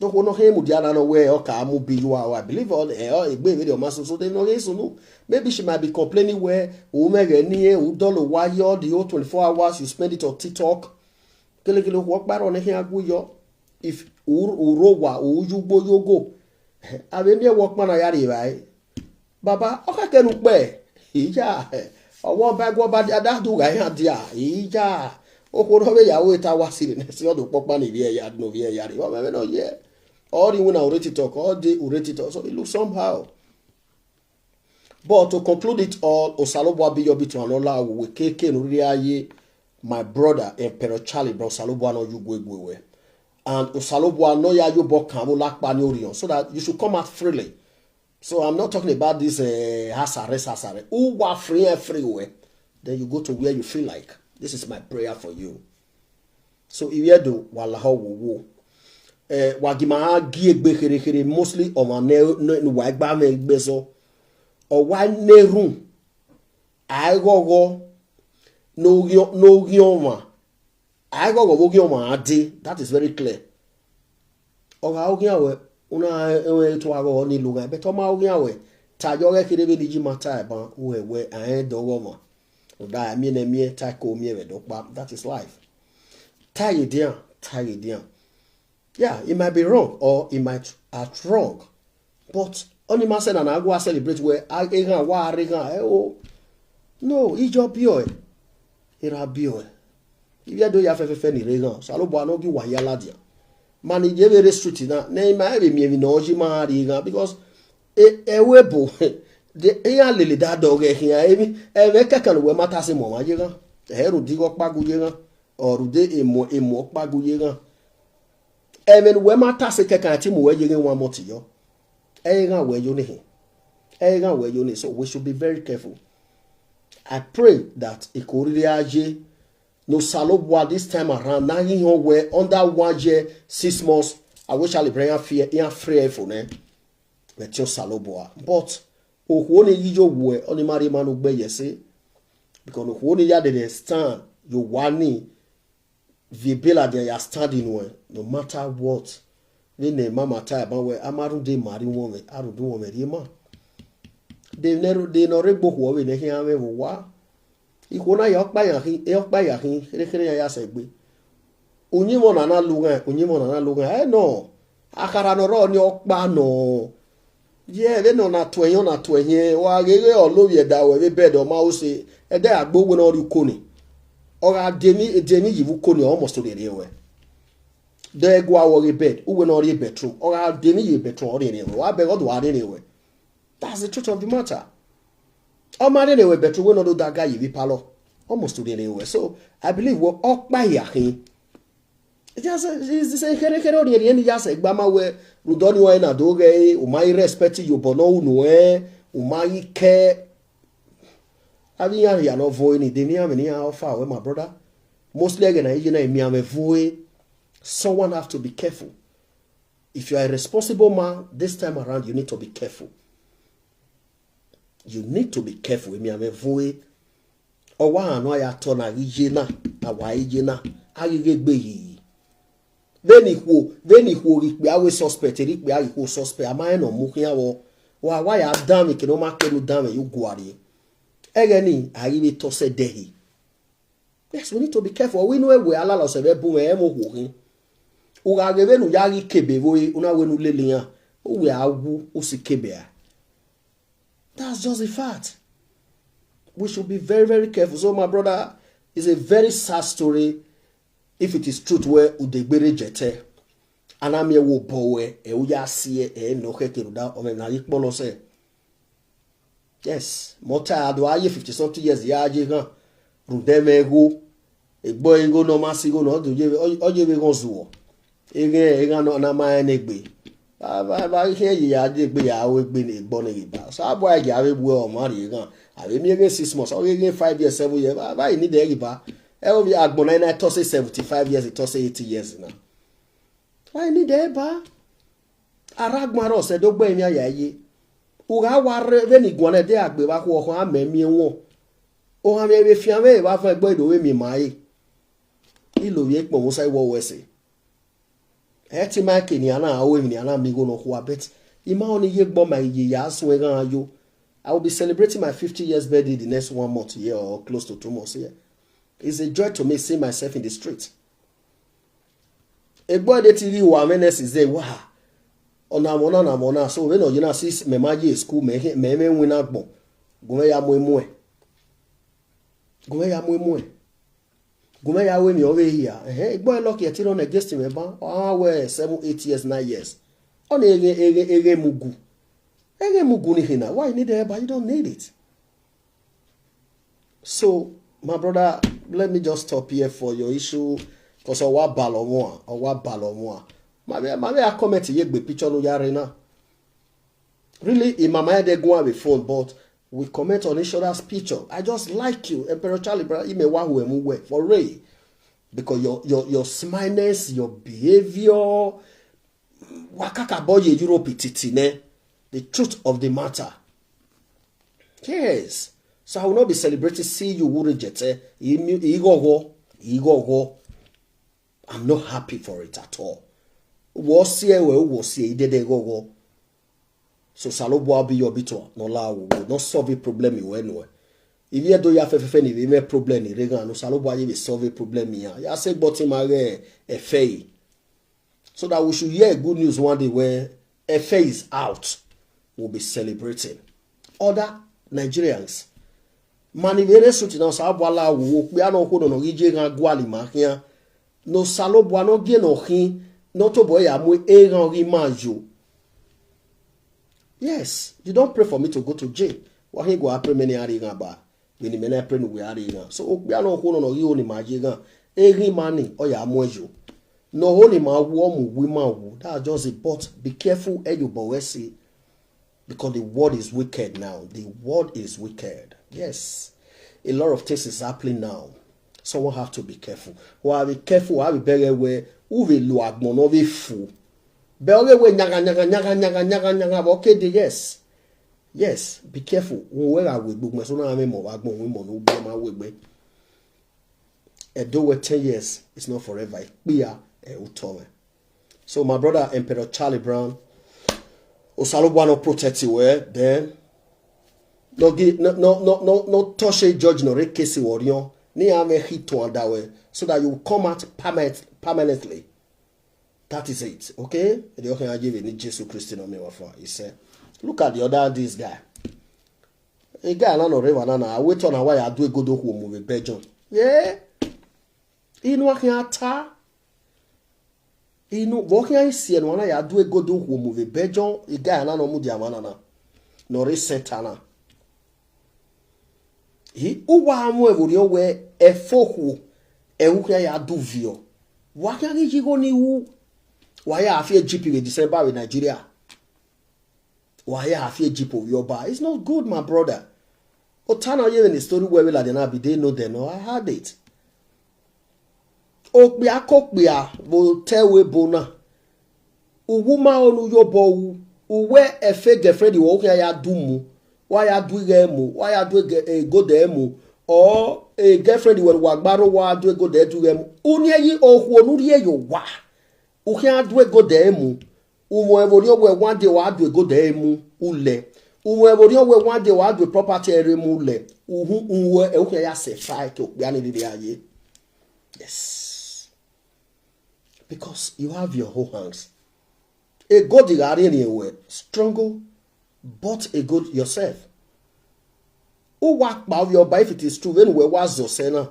No, no, he mu diana no we o ka mu bi you are. I believe all eh o egbe we o maso so they no he so no. Maybe she might be complaining where o me ge ni e o dolo wa yo the whole twenty-four hours you spend it on TikTok. Kele kele wo kparo ne he agu yo. If uro wa o yugbo yogo. Ave ni e wo kpana ya ri bai. Baba, oka kenu pe. Ija. Owo ba gwo ba da du ga ya dia. Ija. Okoro be ya we ta wa sire ne si odo popa ni vie ya no vie ya ri. O me no ye. All the una already talk, all the already talk. So it looks somehow. But to conclude it all, Osalobua be your bit to another we keke no ri aye. My brother, Emperor Charlie, bro, Osalobua no you gwe gwe we. And Osalobua no ya you bo kan wo lakpa ni orion so that you should come out freely. So I'm not talking about this uh, house arrest, house arrest. Who were free and free way? Then you go to where you feel like. This is my prayer for you. So if you do wala ho wo wo. Eh, wagima ha gi egbe khere khere mostly o ma ne ne wa gba me egbe so. O wa ne room. Aighogo no gio no gio ma. Aighogo wo gio ma ade. That is very clear. Oga ogia we una ewe to ago ni luga, but oma ogia we ta yo ge kire be ni ji mata e ban we we a e do go ma. Oda mi ne mi e ta ko mi e we do pa. That is life. Tie it down, tie it down. Yeah, it might be wrong or it might at wrong. But only man said and I go celebrate where I egan wa regan e o. No, ijo bio e. Ira bio e. Ibi do ya fe fe fe ni regan. Salo bo no gi wa ya ladia. Man, ye very street na. Ne ma e be mi mi no ji ma regan because e e we bo. De e ya lele da do ge hin a e mi. E we ka kan we mata se mo ma je gan. E ru di go pa gu je gan. Or de e mo e mo pa gu je gan. Even we mata se ke kan ti mo we je gan wa mo ti yo. E gan we yo ni hin. E gan we yo ni. So we should be very careful. I pray that ikorire aje no salo wa this time around. Na hin ho we under one year, six months. I wish Ali Brian fear, in fear for ne. But yo salo boa. But o ho ni yo we, oni mari manu gbe yese. Because o ho ni ya de stand, yo wani vibela de ya standing we, no matter what. Ni ne mama ta ba we, amaru de mari won we, aru du won we ri ma. De ne de no re gbo ho we ne hin ame wo wa. Iho na ya okpa ya hin, e okpa ya hin, kere kere ya ya se gbe. Unyi mo na na lu ngan, unyi mo na na lu ngan. E no. Akara no ro ni okpa no. Ye, we no na twenty na twenty. Wa ge ge o lo ye da we be bed o ma o se. E de agbo we no ri ko ni. O ga de mi de mi yivu ko ni almost to the we. De gwa wo ge bed, u we no ri bedroom. O ga de mi ye bedroom o ri we. Wa be go do wa ri we. That's the truth of the matter. O ma ri we bedroom we no do da ga yivi palo. Almost to the we. So I believe we okpa ya hin. Just is the same kere kere ori eri eni just egba ma we rudoni wa na do ge o ma respect you but no unu eh o ma ke. Abi ya ya no vo ni de mi ame ni ya offer we my brother. Mostly again I na mi ame vo. Someone have to be careful. If you are a responsible man this time around, you need to be careful. You need to be careful. Mi ame vo. Owa ano ya to na gije na, awa ije na, agige gbe yi. Veni kwo, veni kwo ri pe awe suspect, ri pe awe kwo suspect, ama e no mu kian wo. Wa wa ya dan mi ke no ma ke no dan mi yo gwari. Ege ni, ayi we to se dehi. Yes, we need to be careful. We know we allow ourselves bu me mo wo hin. U ga ge venu ya ri kebe vo e, una we nu lele yan. U we awu, u si kebe a. That's just the fact. We should be very, very careful. So, my brother, it's a very sad story. If it is truth, where udegbere jete, anamie wo bowe, e uya sie, e no ke kiruda, o me na yikpolo se. Yes, mota ado aye fifty something years ya aje gan. Rundeme go. Egbo ego no masi go no do je, o je be gan zuwo. Ege ega no na ma enegbe. Ba ba ba ihe yi ya de gbe ya we gbe ni gbo ni ba. So abo ya we bu o ma ri gan. Abi mi ege six months, o ege five years, seven years. Ba ba ni de ba. E o bi agbon na na to say seventy-five years, to say eighty years na. I ni de ba. Aragma ro se do gbe mi aya ye. U ga wa re ve ni gwan de agbe ba ku o ha me mi won. O ha mi e be fian ve ba fa gbo do we mi ma e. Ilo ye po mo sai wo we se. E ti ma ke ni ana awe mi ni ana mi go no ku abet. Ima oni ye gbo ma ye ya so e gan yo. I will be celebrating my fifty years birthday the next one month here or close to two months here. It's a joy to me seeing myself in the street. Egbo de ti ri wa me ne si ze wa. Ona mona na mona so we no yina sis me ma ye school me me me win agbo. Gun me ya mo emu e. Gun me ya mo emu e. Gun me ya we mi o we here. Eh, egbo e lucky e ti run against me ba. Ah, we seven, eight years, nine years. Oni ege ege ege mugu. Ege mugu ni hina. Why you need e ba? You don't need it. So, my brother, let me just stop here for your issue. Because owa balomwa, owa balomwa. Ma be ma be a comment ye gbe picture no yare na. Really, in my mind they go on with phone, but we comment on each other's picture. I just like you, Emperor Charlie, brother. Ime wa hu emu we for real. Because your your your smileness, your behavior, wakaka boye Europe titi ne. The truth of the matter. Yes. So I will not be celebrating seeing you who reject. Igogo, igogo. I'm not happy for it at all. Wo sie we, wo sie idede gogo. So Salobo abi your bito no la wo, no solve a problem you anyway. If you do ya fefefe ni we problem ni rega, no Salobo aye we solve a problem ya. Ya say but him age efe. So that we should hear good news one day where efe is out. We'll be celebrating. Other Nigerians, mani vere suti na Salobo ala wo pe ano ko no no gije gan gwali ma kian. No Salobo ano ge no hin, no to boy amu e gan ri ma yo. Yes, you don't pray for me to go to jail. Wa hin go a pray many ari gan ba. When many pray no we ari gan. So okpe ano ko no no ri oni ma je gan. E ri mani o ya mu e yo. No oni ma wo mu we ma wo. That's just it. But be careful e yo bo we see. Because the world is wicked now. The world is wicked. Yes. A lot of things is happening now. Someone have to be careful. Wa be careful, wa be bere we, u be lo agbon no be fu. Be ore we nyaga nyaga nyaga nyaga nyaga nyaga bo kede, yes. Yes, be careful. Won we ra we gbogbo so na me mo wa gbon we mo no be ma we gbe. Edo we ten years, it's not forever. Ikpe ya e uto we. So my brother Emperor Charlie Brown, Osalobwa no protect you well, then no give no no no no no touch a judge no re case warrior. Ni ame hit to under way so that you come out permanent, permanently. That is it, okay? The okay I give it Jesus Christ no me wafa. He said, look at the other this guy. A guy na no reva na na wait on why I do a good oku move bejon. Yeah. Inu akin ata. Inu vokin ai si enu ana ya do ego do wo mu ve bejon iga ana no mu di amana na. No re setana. Hi uwa amu e vori owe e fohu e ukia ya do vio. Wa kia ki jigo ni u. Wa ya afi e G P ve December ve Nigeria. Wa ya afi e G P of your bar. It's not good, my brother. Otana ye in the story where we like na be they know them. No, I had it. Okpia kokpia bo tell we bona. Uwuma onu yo bo u. Uwe efe girlfriend wo ya ya do mu. Wa ya do ge mu. Wa ya do ge e go de mu. Or a girlfriend wo wa gbaro wa do go de do ge mu. Unye yi ohu onu rie yo wa. U ya do go de mu. Umo evori owe one day wa do go de mu ule. Umo evori owe one day wa do property ere mu ule. Uhu uwe e uhu ya se fight okpia ni dide aye. Yes. Because you have your whole hands. A God you are in a way. Struggle, but a God yourself. Who work by your by if it is true, when we was your sena,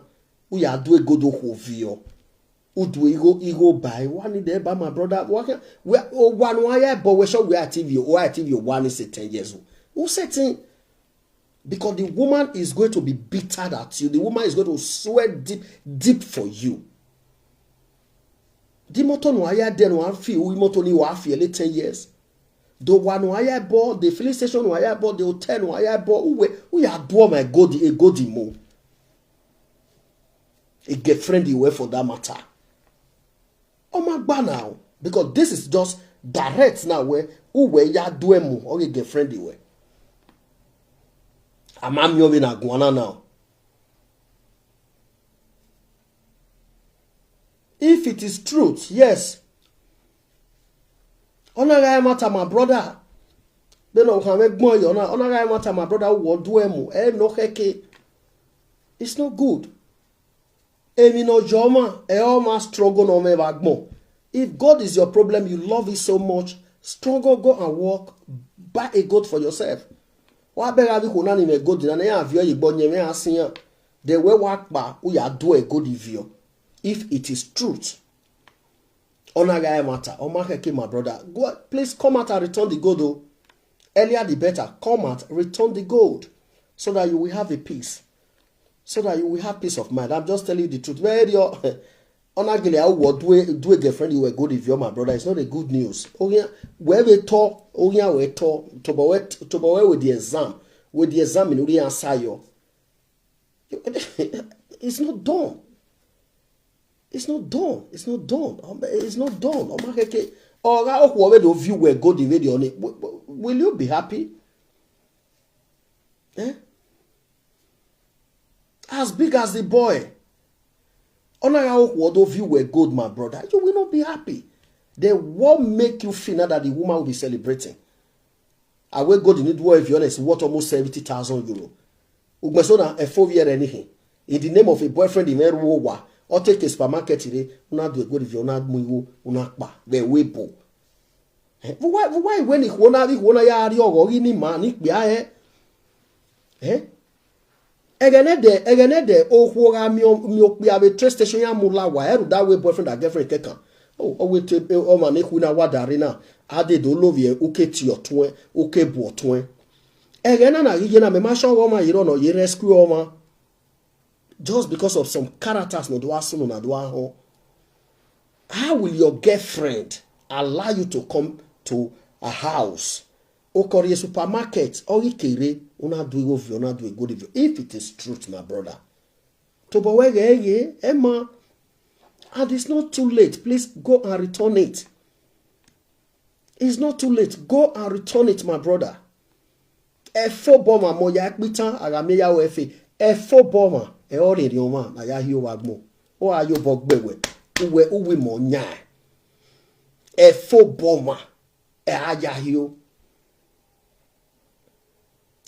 we are do a good who view. Udu igo igo bai wani de ba my brother. Wa we o wa no aya bo we so we are T V o I T V wani say ten years old. Who setting? Because the woman is going to be bitter at you. The woman is going to sweat deep deep for you. The motor no aya de no afi, we motor ni wa afi le ten years. The one no aya bo, the filling station no aya bo, the hotel no aya bo. Who we who ya do my god a god mo. A girlfriend you were for that matter. Oh my god now, because this is just direct now where who were ya do emu or a girlfriend you were. I'm I'm your na guana now. If it is truth, yes. Ona ga matter my brother. Be no kan me gbon yo na. Ona ga matter my brother wo do emu. E no keke. It's not good. Emi no joma, e all ma struggle no me bagbon. If God is your problem, you love it so much, struggle, go and work, buy a goat for yourself. Wa be ga bi ko na ni me goat na na ya vio yi gbo nye me asiyan. The way wa pa, u ya do a goat vio. If it is truth. Ona ga matter, o ma keke my brother. Go, please come out and return the goat o. Earlier the better. Come out, return the goat so that you will have a peace. So that you will have peace of mind. I'm just telling you the truth. Where your ona gele how what do a do a girlfriend you were good if you're my brother. It's not a good news. Oh yeah, where we talk, oh yeah, we talk to be to be with the exam, with the exam in the answer you. It's not done. It's not done. It's not done. Um, It's not done. Oh my keke. Or how whoever the view were good the video on it. Will you be happy? Eh? As big as the boy. Onaga Okwodo view were good, my brother. You will not be happy. Then what make you feel now that the woman will be celebrating? I will go the need if you honest, what almost seventy thousand euro. Ugbesona a four year anything. In the name of a boyfriend in Eruwa, or take a supermarket today, una do a good if you're not muiwo, una kpa, the way bo. Eh, why, why when if one have one ya ari or in man, if be eh? Eh? Egenede, egenede, okwu ga mi mi okpi ave train station ya mula wa eru that way boyfriend and girlfriend kekan. Oh, oh wait, oh man, if we na wa darina. Ade do love ye, uke ti otun, uke bu otun. Egena na gige na me ma show ma yiro no ye rescue oma. Just because of some characters no do asunu na do ahon. How will your girlfriend allow you to come to a house? Okori a supermarket, or ikere, una do a view, una do a good view. If it is truth, my brother. To bowege, Emma, and it's not too late. Please go and return it. It's not too late. Go and return it, my brother. Efo boma mo ya kpitan, agame ya efe. Efo boma, e ori ri oma, na ya hi o wa gmo. O ayo bo gbewe. Uwe uwi mo nya. Efo boma, e aya hi o.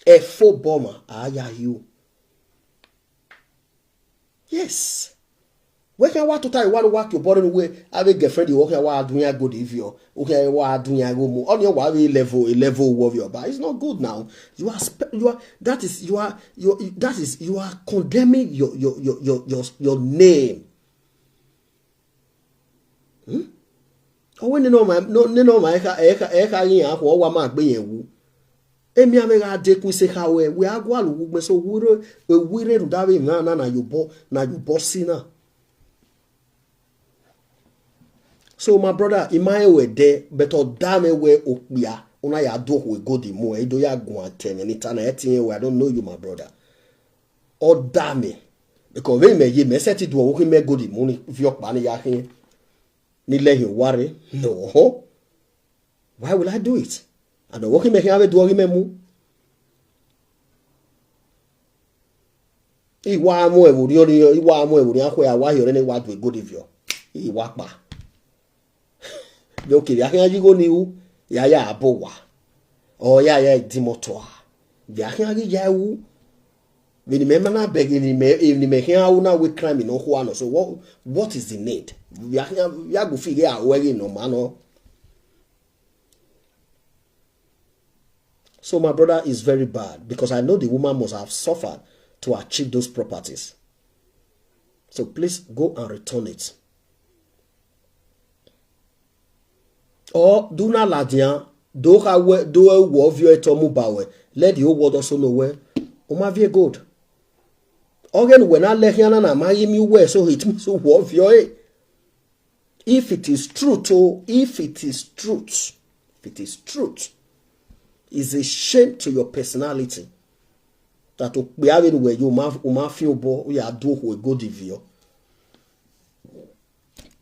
Efo boma, aya hi o. Yes. Weke wa tuta iwa wa ki obore nuwe ave girlfriend iwo ke wa dunya go de vio. Uke wa dunya go mu. Oni wa ave level, a level wo vio ba. It's not good now. You are spe- you are that is you are you that is you are condemning your your your your your, your name. Hmm? Owe ni no ma no ni no ma eka eka eka yin akwa wa ma gbe yen wu. Emi ame ga de kun se ka we we agwa lu wu gbe so wure we wire ru da we na na na yo bo na yo bo si na. So my brother, in my way there, but odame we okpia, una ya do we go the mo, e do ya go and tell me, ni tana eti we, I don't know you, my brother. Odame, because we me ye me set it do we me go the money, if you plan ya hin, ni le hin worry, no, why will I do it? And the working me hin ave do me mu. Iwa mo e wuri ori iwa mo e wuri akwe awa yo ne wa do good if you. Iwa pa. Yo kiri akin aji go ni u ya ya abo wa. O ya ya di moto a. Bi akin aji ya u. Bi ni me mana beg ni me ni me hin a u na we crime no ho ano. So what what is the need? Bi akin ya go figure out where no man no. So my brother is very bad because I know the woman must have suffered to achieve those properties. So please go and return it. Or do not ladian, do ka we do a war view it or move away. Let the whole world also know where. Oma vie good. Again, when I let Yana na my me where so it means so war view it. If it is truth, oh, if it is truth, if it is truth, it's a shame to your personality that okpe ave nu we yo ma o ma fi obo o ya do ho go divio.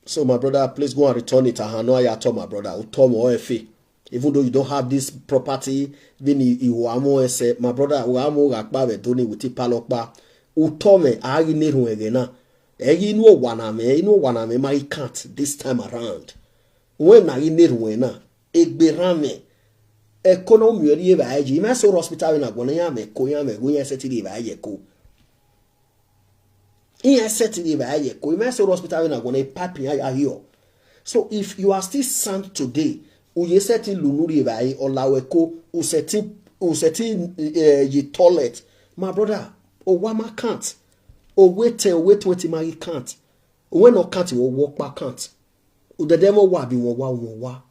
So my brother, please go and return it. Ahano aya to my brother, utomo efi. Even though you don't have this property, even iwamo ese, my brother, uamo gakpa ve doni with palokpa. Utome agi nerun egena. Egi inu owaname, inu owaname ma he can't this time around. When na agi nerun ena, egberame. Ekonomi eri eva eji. Ime so hospital na gona ya me ko ya me go ya setiri eva eje ko. Iye setiri eva eje ko. Ime so hospital na gona e pipe ya ya hiyo. So if you are still sound today, uye setting lunuri eva e olawe ko, u setting u setting eh, ye toilet. My brother, o wa ma can't. O wait ten, o wait twenty ma he can't. O we no can't, o walk back can't. O de demo wa bi won wa won wa.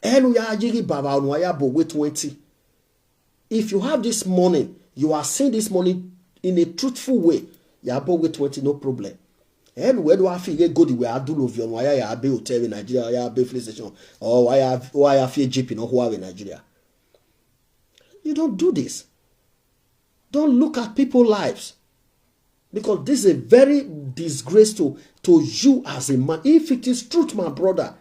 Enu ya jigi baba onu ya bo we twenty. If you have this money, you are seeing this money in a truthful way. Ya bo we twenty, no problem. Enu we do afi ye go the way I do love you. Why ya be hotel in Nigeria, ya be police station, or why ya why ya fi Jeep in Ohuawe, Nigeria. You don't do this. Don't look at people's lives. Because this is a very disgrace to, to you as a man. If it is truth, my brother,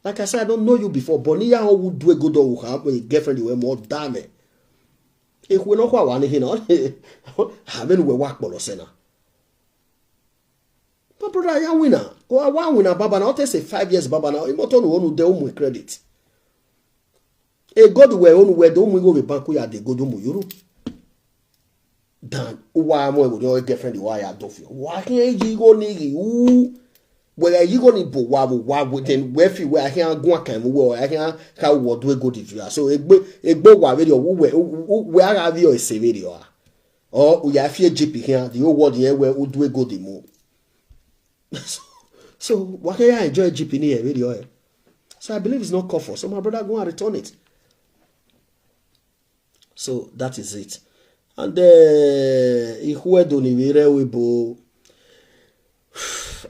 like I said, I don't know you before. But niya who do a good or who have a girlfriend you were more damn it. Ekwe no kwa wani hina. Haven we work bolo sena. My brother, ya wina. Wa wa wina baba na. Ote say five years baba na. Imoto no onu de umu credit. E God we onu we do umu go be banku ya de God umu yuru. Dan wa mo e go your girlfriend wa ya do fi. Wa hin yi go ni u. We ya yi go ni bo wa bo wa bo then we fi we ahin agun akan mu we ahin ka wo do e go di fi. So egbe egbe wa we yo we we ara vi o ese we yo. Or we ya fi G P here the whole world here we u do e go di mu. So, so wa ke ya enjoy G P ni e we yo. So I believe it's not call for. So my brother, go and return it. So that is it. And uh, Ihuedo ni we re we bo.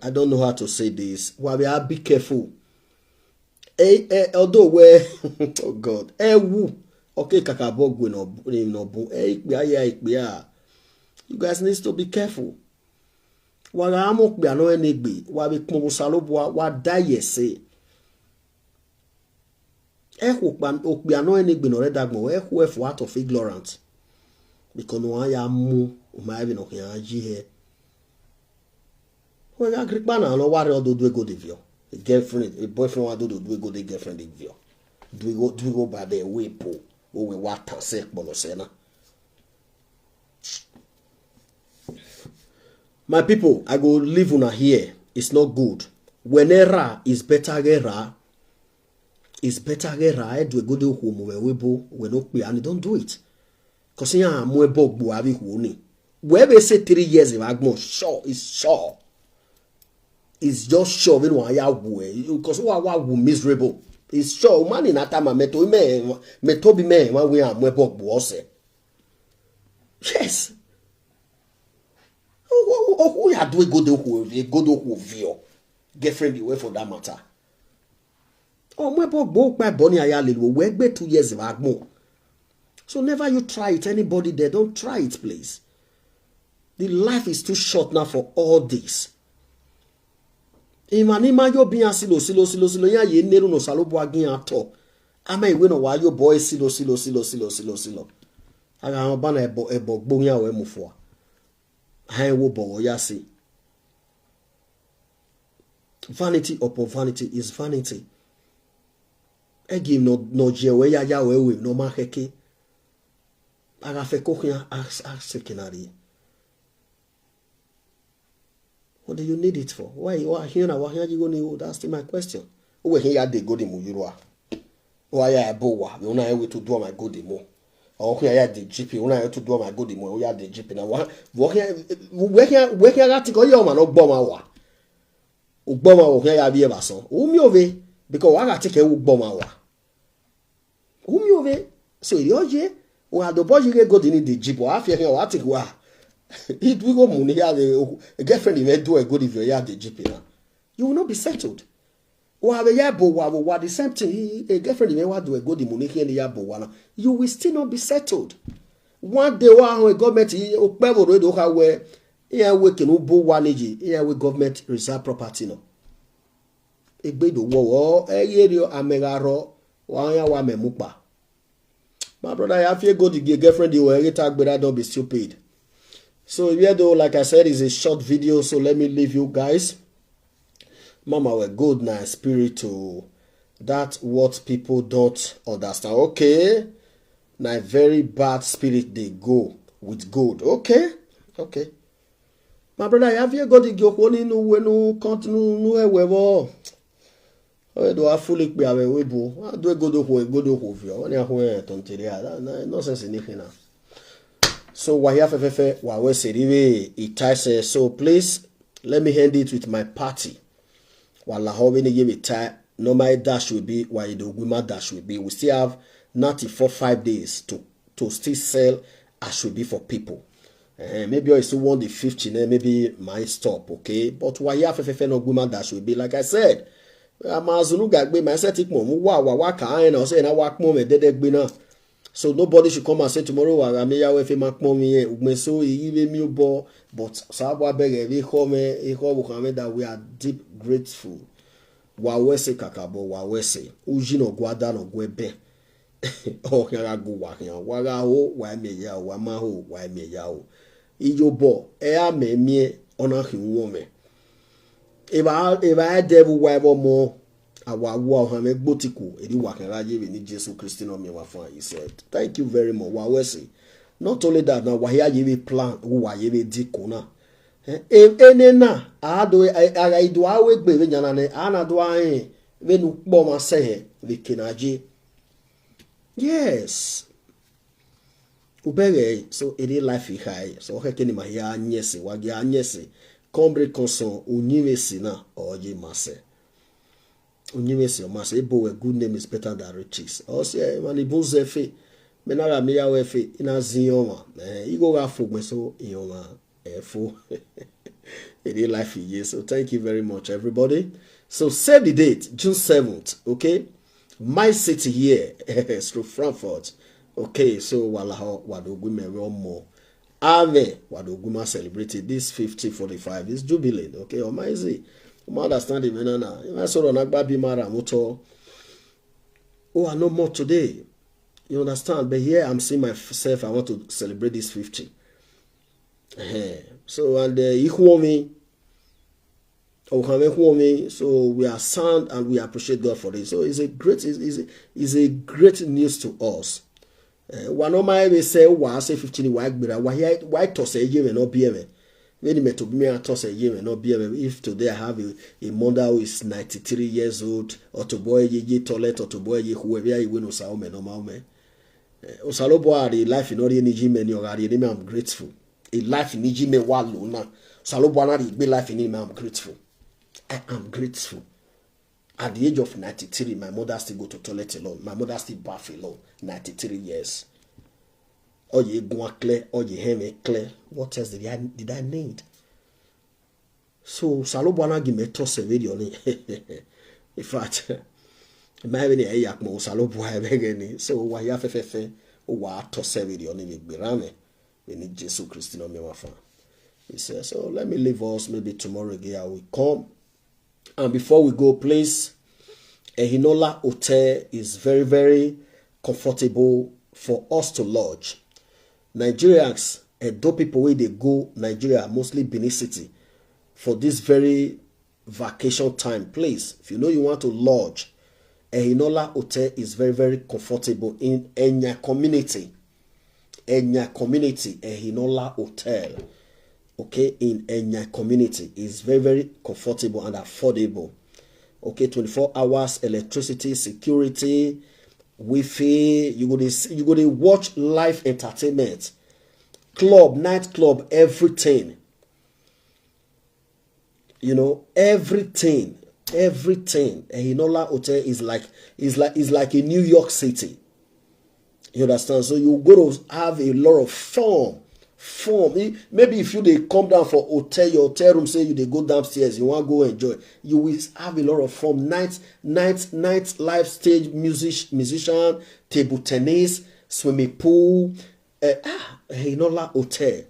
I don't know how to say this. Wa we are be careful. Eh, eh, although we oh God, eh wu. Okay, kakabo gwe no no bu. Eh ikpe ya ikpe ya. You guys need to be careful. Wa ga amo kpe ano enegbe. Wa be kpon salobo wa die say. Ehu okpe ano enegbe no re dagbo ehu efu out of ignorant. Because no ya mu o ma even no ya ji he. We ga grikpa na lo wa re odo do ego de vio. A girlfriend, a boyfriend wa do do do ego de girlfriend de vio. Do go do go ba de we po. O we wa tan se polo se na. My people, I go leave una here. It's not good. When error is better error, it's better error. I do a good home where we bo we no pay and don't do it. Cause ya mo e bo gbo abi hu ni. We be say three years if I go sure, it's sure. It's just sure we no ya wu e. Cause wa wa wu miserable. It's sure man in atama me to me me to be me wa we am we bo gbo ose. Yes. Who ya do a good who a good who vio girlfriend away for that matter. Oh my boy, go by Bonnie Ayalil. We gbe two years of agbo. So never you try it. Anybody there, don't try it, please. The life is too short now for all this. Imanima yo bin asilo silo silo silo ya ye neru no salobo agin ato. Ama iwe no wa yo boy silo silo silo silo silo silo. Aga on bana ebo ebo gbonya we mu fo. Ha e wo bo ya si. Vanity upon vanity is vanity. Egi no no je we ya ya we we no ma keke. Aga fe ko kian a a sekinari. What do you need it for? Why you are here now? Why are you going to? That's still my question. Who here ya de go de mu yuru a? Why ya bo wa? We una we to do my go de mu. O here ya de G P. Una we to do my go de mu. O ya de G P na wa. Wo here we here we here ga ti ko yo ma no gbo ma wa. O gbo ma o here ya bi e ba so. O mi ove because wa ga ti ke o gbo ma wa. Umi ove so iri oje wa do boji ge go dini de jibo afia ke wa ti wa. It we go mu ni ya de girlfriend we do a good if ya de jipe na. You will not be settled. Wa be ya bo wa wa the same thing. A girlfriend we wa do a good mu ni ke ni ya bo wa na. You will still not be settled. One day wa ho government o pe bo do ka we. Iya we kinu bo wa ni ji. Iya we government reserve property no. Egbe do wo wo e ye rio amega ro wa ya wa me mupa. My brother, I have here go the girlfriend you were get agbera, don't be stupid. So yeah though, like I said, it's a short video, so let me leave you guys. Mama were good na spirit to that what people don't understand. Okay. Na very bad spirit they go with good. Okay. Okay. My brother, I have here go the girl one in no we no continue no we wo. Oye do afuli pe ave we bo. Wa do go do ho go do ho vio. Oni aho e ton tere a. Nonsense ni hina. So wa ya fe fe fe wa we se rive itaise. So please let me end it with my party. Wa la ho we ni ye we tai. No my dash will be wa ido gwi ma dash will be. We still have ninety-four five days to to still sell as should be for people. Uh, maybe I still want the fifty, then maybe mine stop, okay? But why you have to no woman that should be like I said. Amazunu gagbe my set it mom wa wa wa ka and I say na wa mo me dede gbe na. So nobody should come and say tomorrow wa me ya we fe ma pon mi e ugbe so e yi mi obo but sa wa bere we ho me e ho wo kan me that we are deep grateful. Wa we se kakabo wa we se. Uji no gwada no gwebe. Okhian gha gu wa khian, wa gha ho, wa mie ya o, wa ma ho, wa mie ya o. Iyobọ, ẹ a mẹ miẹn, ọ na khin uwọmwẹ. Evba, evba ẹdẹ vbe uwa ẹvbo ọmọ, a wa wa ohan mwẹ gbotiku, eri wa khian gha ye vbene Jesu Kristi ne ọ miẹn wa fan, he said. Thank you very much. Wa wẹ ẹse. Not only that, na wa hia ye vbe plan, wa ye vbe diko na. Eh, e- enena, a do, a, a, a do a we gbe vbe nyana nẹ, a na do a rẹn vbene ukpọ mwa sẹ hẹ vbe eke na je. Yes. Ubẹghẹ, so ere life i khae, so ọ khẹke ne ima hia nyẹse, wa gia nyẹse, kọmbre kọsọn, uyinmwẹ esi na, ọ ye ma sẹ. Uyinmwẹ esi ọ ma sẹ, ebo wẹ good name is better than riches. Ọ sẹ, emwa ni bun zẹ fe, mẹ na gha miẹn ya wẹ fe, I na zin ọmwa, eh, igho gha fo gbẹn so, I ọmwa, eh, fo. Ere life i ye, so thank you very much, everybody. So save the date, June seventh, okay? My city here, stroke Frankfurt. Okay, so wa lahọ, wa do gu mẹ vbe ọmọ. Amẹ, wa do gu ma celebrate it. This fifty forty-five is jubilee, okay? Ọ ma easy. Ọ ma understand the man na. Ima sọrọ na gba bi ma ra motor. Oh, I know more today. You understand? But here I'm seeing myself, I want to celebrate this fifty. Eh, so, and, uh, Ikhwomi, Okhanme Ikhwomi, so we are sound and we appreciate God for this. So it's a great, it's, it's a, it's a great news to us. Eh, wa nọ ma vbe sẹ, wa sẹ fifteen, wa gbera, wa hia, wa tọ sẹ ye mwẹ ne ọ biẹ mwẹ. Vbene mẹ tobọ mẹ a tọ sẹ ye mwẹ ne ọ biẹ mwẹ. If today I have a, a mother who is ninety-three years old, ọ tobọ ye ye toilet, ọ tobọ ye khu, vbe a ye wẹ ne Osa ọ mẹ ne ọ ma ọ mẹ. Eh, Osalobua rhie life ne ọ rhie ne iji mẹ ni, ọ gha rhie ne mẹ, I'm grateful. A life ne iji mẹ wa lo na. Osalobua na rhie egbe life ne mẹ, I'm grateful. I am grateful. At the age of ninety-three, my mother still go to toilet alone. My mother still bath alone. Ninety-three years. Ọ ye guan clear, ọ ye hẹmwẹ clear. What else did I, did I need? So, Osalobua na gi mẹ tọ sẹ vberriọ ni. In fact, ma vbene a ya kpọ Osalobua ẹvẹghẹ ni. So, wa hia fẹfẹfẹ, wa tọ sẹ vberriọ ni vbe gberra mwẹ. Vbene Jesu Kristi ne ọ miẹn wa fan. He said, so let me leave us. Maybe tomorrow again I will come. And before we go, please, Ehinola Hotel is very, very comfortable for us to lodge. Nigerians, Edo people wey dey go Nigeria, mostly Benin City, for this very vacation time, please, if you know you want to lodge, Ehinola Hotel is very, very comfortable in Enya community. Enya community, Ehinola Hotel. Okay, in Enya community is very, very comfortable and affordable. Okay, twenty-four hours, electricity, security, Wi-Fi. You go dey see, you go dey watch live entertainment, club, nightclub, everything. You know, everything, everything. Ehinola Hotel is like, is like, is like a New York City. You understand? So you go to have a lot of fun. Fun. E- Maybe if you dey come down for hotel, your hotel room, say you dey go downstairs, you wan go enjoy. You will have a lot of fun. Night, night, night live stage music, musician, table tennis, swimming pool. Eh, ah, Ehinola Hotel.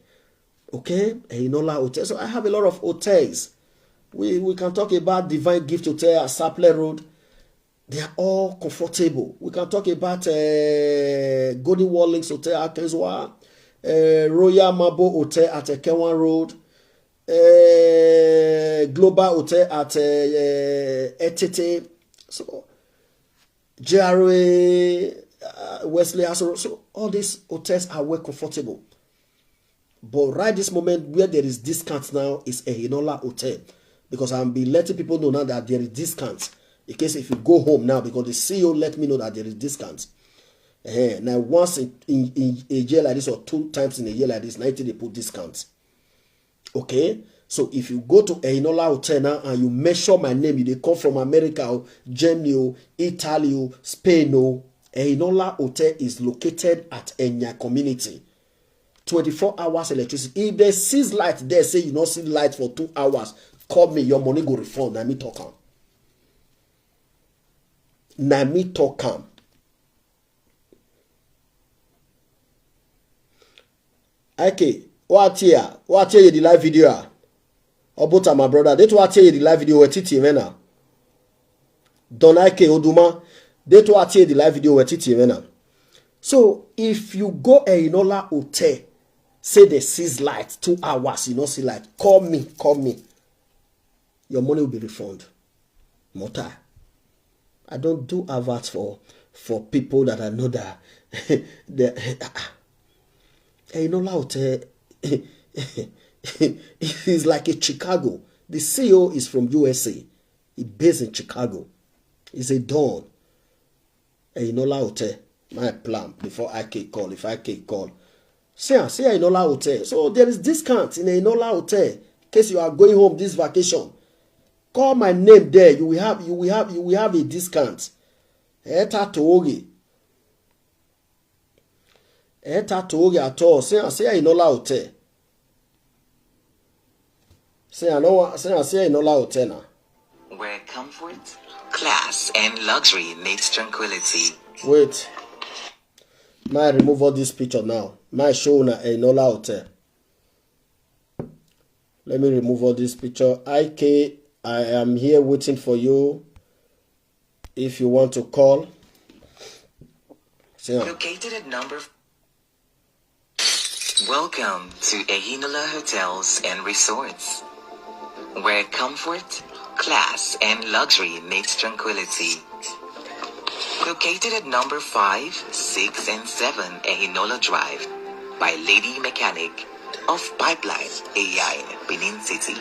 Okay, Ehinola Hotel. So I have a lot of hotels. We, we can talk about Divine Gift Hotel at Sapler Road. They are all comfortable. We can talk about, uh, Golden Wall Links Hotel at Kenzwa, uh, Royal Mambo Hotel at Ekenwan Road, uh, Global Hotel at, uh, uh, Etete. So, J R A, uh, Wesley Asoro. So all these hotels are well comfortable. But right this moment, where there is discount now is Ehinola Hotel. Because I'm be letting people know now that there is discount. In case if you go home now, because the C E O let me know that there is discount. Eh, now once in, in, in a year like this or two times in a year like this, now they put discount. Okay? So if you go to Ehinola Hotel now and you mention my name, you dey come from America, o, Germany, o, Italy, o, Spain, o, Ehinola Hotel is located at Enya community. Twenty-four hours electricity. If they seize light there, say you no see light for two hours, call me, your money go refund. Na me talk am. Na me talk am. Okay, what here? What here the live video? Obota, my brother, they to what here the live video were titi mena. Don Ike Oduma, they to what here the live video were titi mena. So if you go Einola Hotel, say they seize light two hours, you no see light, call me, call me. Your money will be refunded. Mota. I don't do adverts for for people that I know that they Einola Hotel is like a Chicago. The C E O is from U S A. He based in Chicago. He's a don. Einola Hotel. My plan before I K call. If I K call, say, ah, say Einola Hotel. So there is discount in Einola Hotel. In case you are going home this vacation, call my name there. You will have you will have you will have a discount. Eta Toge. Eta Toge at all. Say, ah, say Einola Hotel. Say I know say I say Einola Hotel now. Where comfort, class, and luxury meets tranquility. Wait. May I remove all this picture now? My show na Einola Hotel. Let me remove all this picture. I K, I am here waiting for you. If you want to call, say, ah. Located at number. Welcome to Einola Hotels and Resorts, where comfort, class, and luxury meets tranquility. Located at number five, six, and seven Einola Drive, by Lady Mechanic of Pipeline, Eyain, Benin City.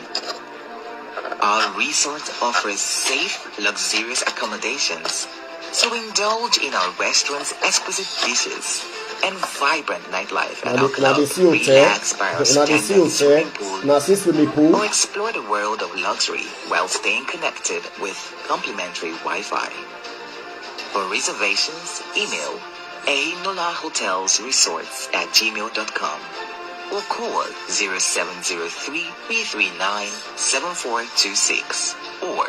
Our resort offers safe, luxurious accommodations, so indulge in our restaurant's exquisite dishes and vibrant nightlife at Now our they- now club. they see hotel. Relax by our Now they see standard hotel. Swimming pool Now see swimming pool. or explore the world of luxury while staying connected with complimentary Wi-Fi. For reservations, email Einola Hotels Resorts at gmail dot com or call zero seven zero three, three three nine, seven four two six or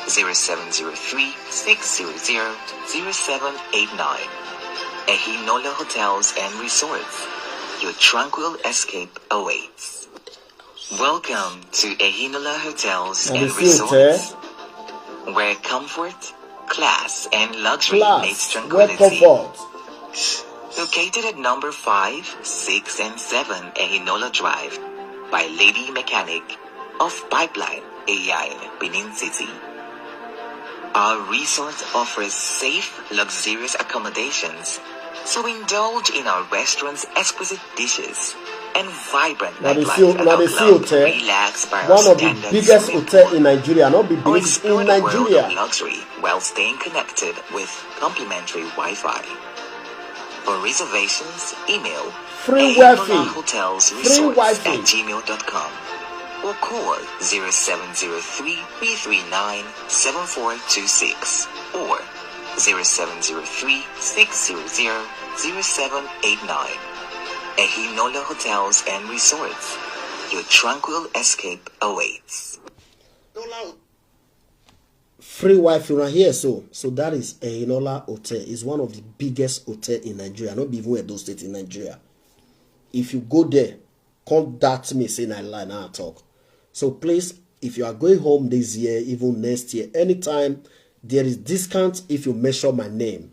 zero seven zero three, six zero zero, zero seven eight nine. Einola Hotels and Resorts. Your tranquil escape awaits. Welcome to Einola Hotels Now and they see hotel. Resorts, where comfort, class, and luxury meets Class. Where tranquility. Comfort. Located at number five, six, and seven Einola Drive, by Lady Mechanic of Pipeline, Eyain, Benin City. Our resort offers safe, luxurious accommodations, so indulge in our restaurant's exquisite dishes and vibrant Now they nightlife see at now our they see club. Hotel. Relax by our One of the standard biggest swimming hotel pool in Nigeria, not be or big explore in the world of Nigeria. Luxury while staying connected with complimentary Wi-Fi. For reservations, email Free Einola Wi-Fi. Hotels Free Resorts Wi-Fi. at gmail dot com or call zero seven zero three, three three nine, seven four two six or zero seven zero three, six zero zero, zero seven eight nine. Einola Hotels and Resorts. Your tranquil escape awaits. Free Wi-Fi right here, so so that is Einola Hotel. It's one of the biggest hotel in Nigeria, not be even Edo State in Nigeria. If you go there, come that me say na lie now talk. So please, if you are going home this year, even next year, anytime, there is discount if you mention my name.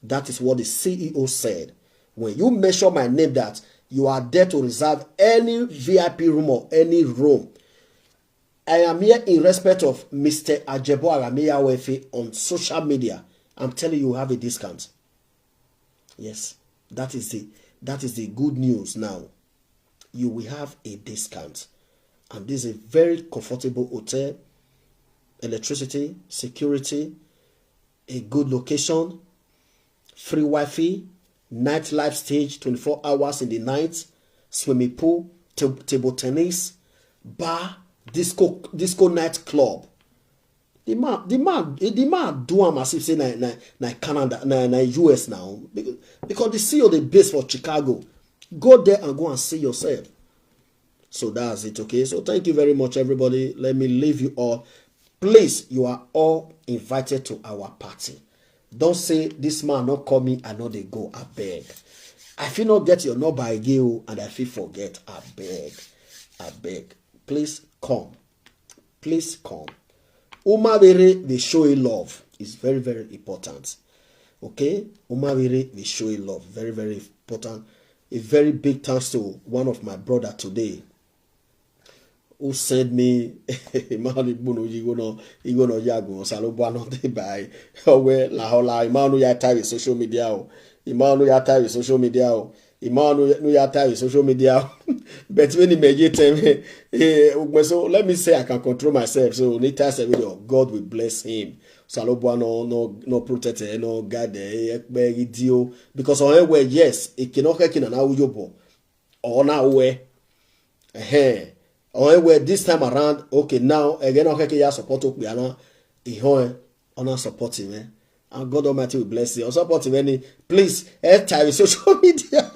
That is what the C E O said. When you mention my name, that you are there to reserve any V I P room or any room. I am here in respect of Mister Ajebo Aramiya Wefe on social media. I'm telling you, you have a discount. Yes, that is the that is the good news now. You will have a discount. And this is a very comfortable hotel, electricity, security, a good location, free Wi-Fi, nightlife stage, twenty-four hours in the night, swimming pool, ta- table tennis, bar, disco, disco night club. The man, the man, the man do am as if say na na na Canada, na na U S now, because, because the C E O dey base for Chicago. Go there and go and see yourself. So that's it, okay? So thank you very much, everybody. Let me leave you all. Please, you are all invited to our party. Don't say this man not call me, I know they go. I beg. I feel not get your number again, oh, and I feel forget. I beg. I beg. Please come. Please come. Umabere, they show a love. It's very, very important. Okay, Umawiri, we show you love. Very, very important. A very big thanks to one of my brother today who sent me Imanu Igbunu Igono Igono Yago Salobo another by Owe Lahola Imanu ya tie with social media. Imanu ya tie with social media. Imanu ya tie with social media. But when he may get him, eh, so let me say I can control myself. So later I said, "Oh, God will bless him." Salobo no no no protect, eh, no guide, eh, eh, eh, idio. Because on where, yes, it cannot hack in an audio bo. Or now where, eh, on where this time around, okay, now again, okay, ya support Okpiana, eh, on support him, eh. And God Almighty will bless you. Or support him any, please, eh, tie with social media.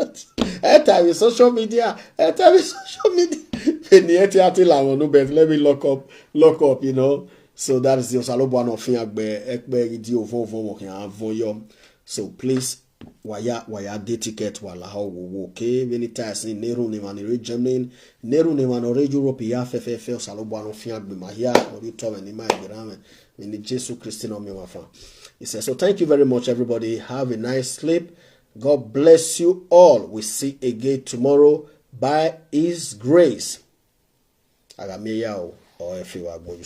Eh, tie with social media. Eh, tie with social media. Any, eh, tie till I want to bet. Let me lock up, lock up, you know. So that is the Osalobo and Ofiagbe, Ekbe, Idi, Ovo, Ovo, Wokin, Avoyo. So please, waya, waya, de ticket, wala, how, wo, wo, okay. Many times in Neru, Neman, Red Germany, Neru, Neman, Red Europe, ya, fe, fe, fe, Osalobo and Ofiagbe, Mahia, Nobi Tome, Nima, Ibrahim, in the Jesus Christ, no, me, my friend. He says, so thank you very much, everybody. Have a nice sleep. God bless you all. We see again tomorrow by His grace. Agameya o, or if you are going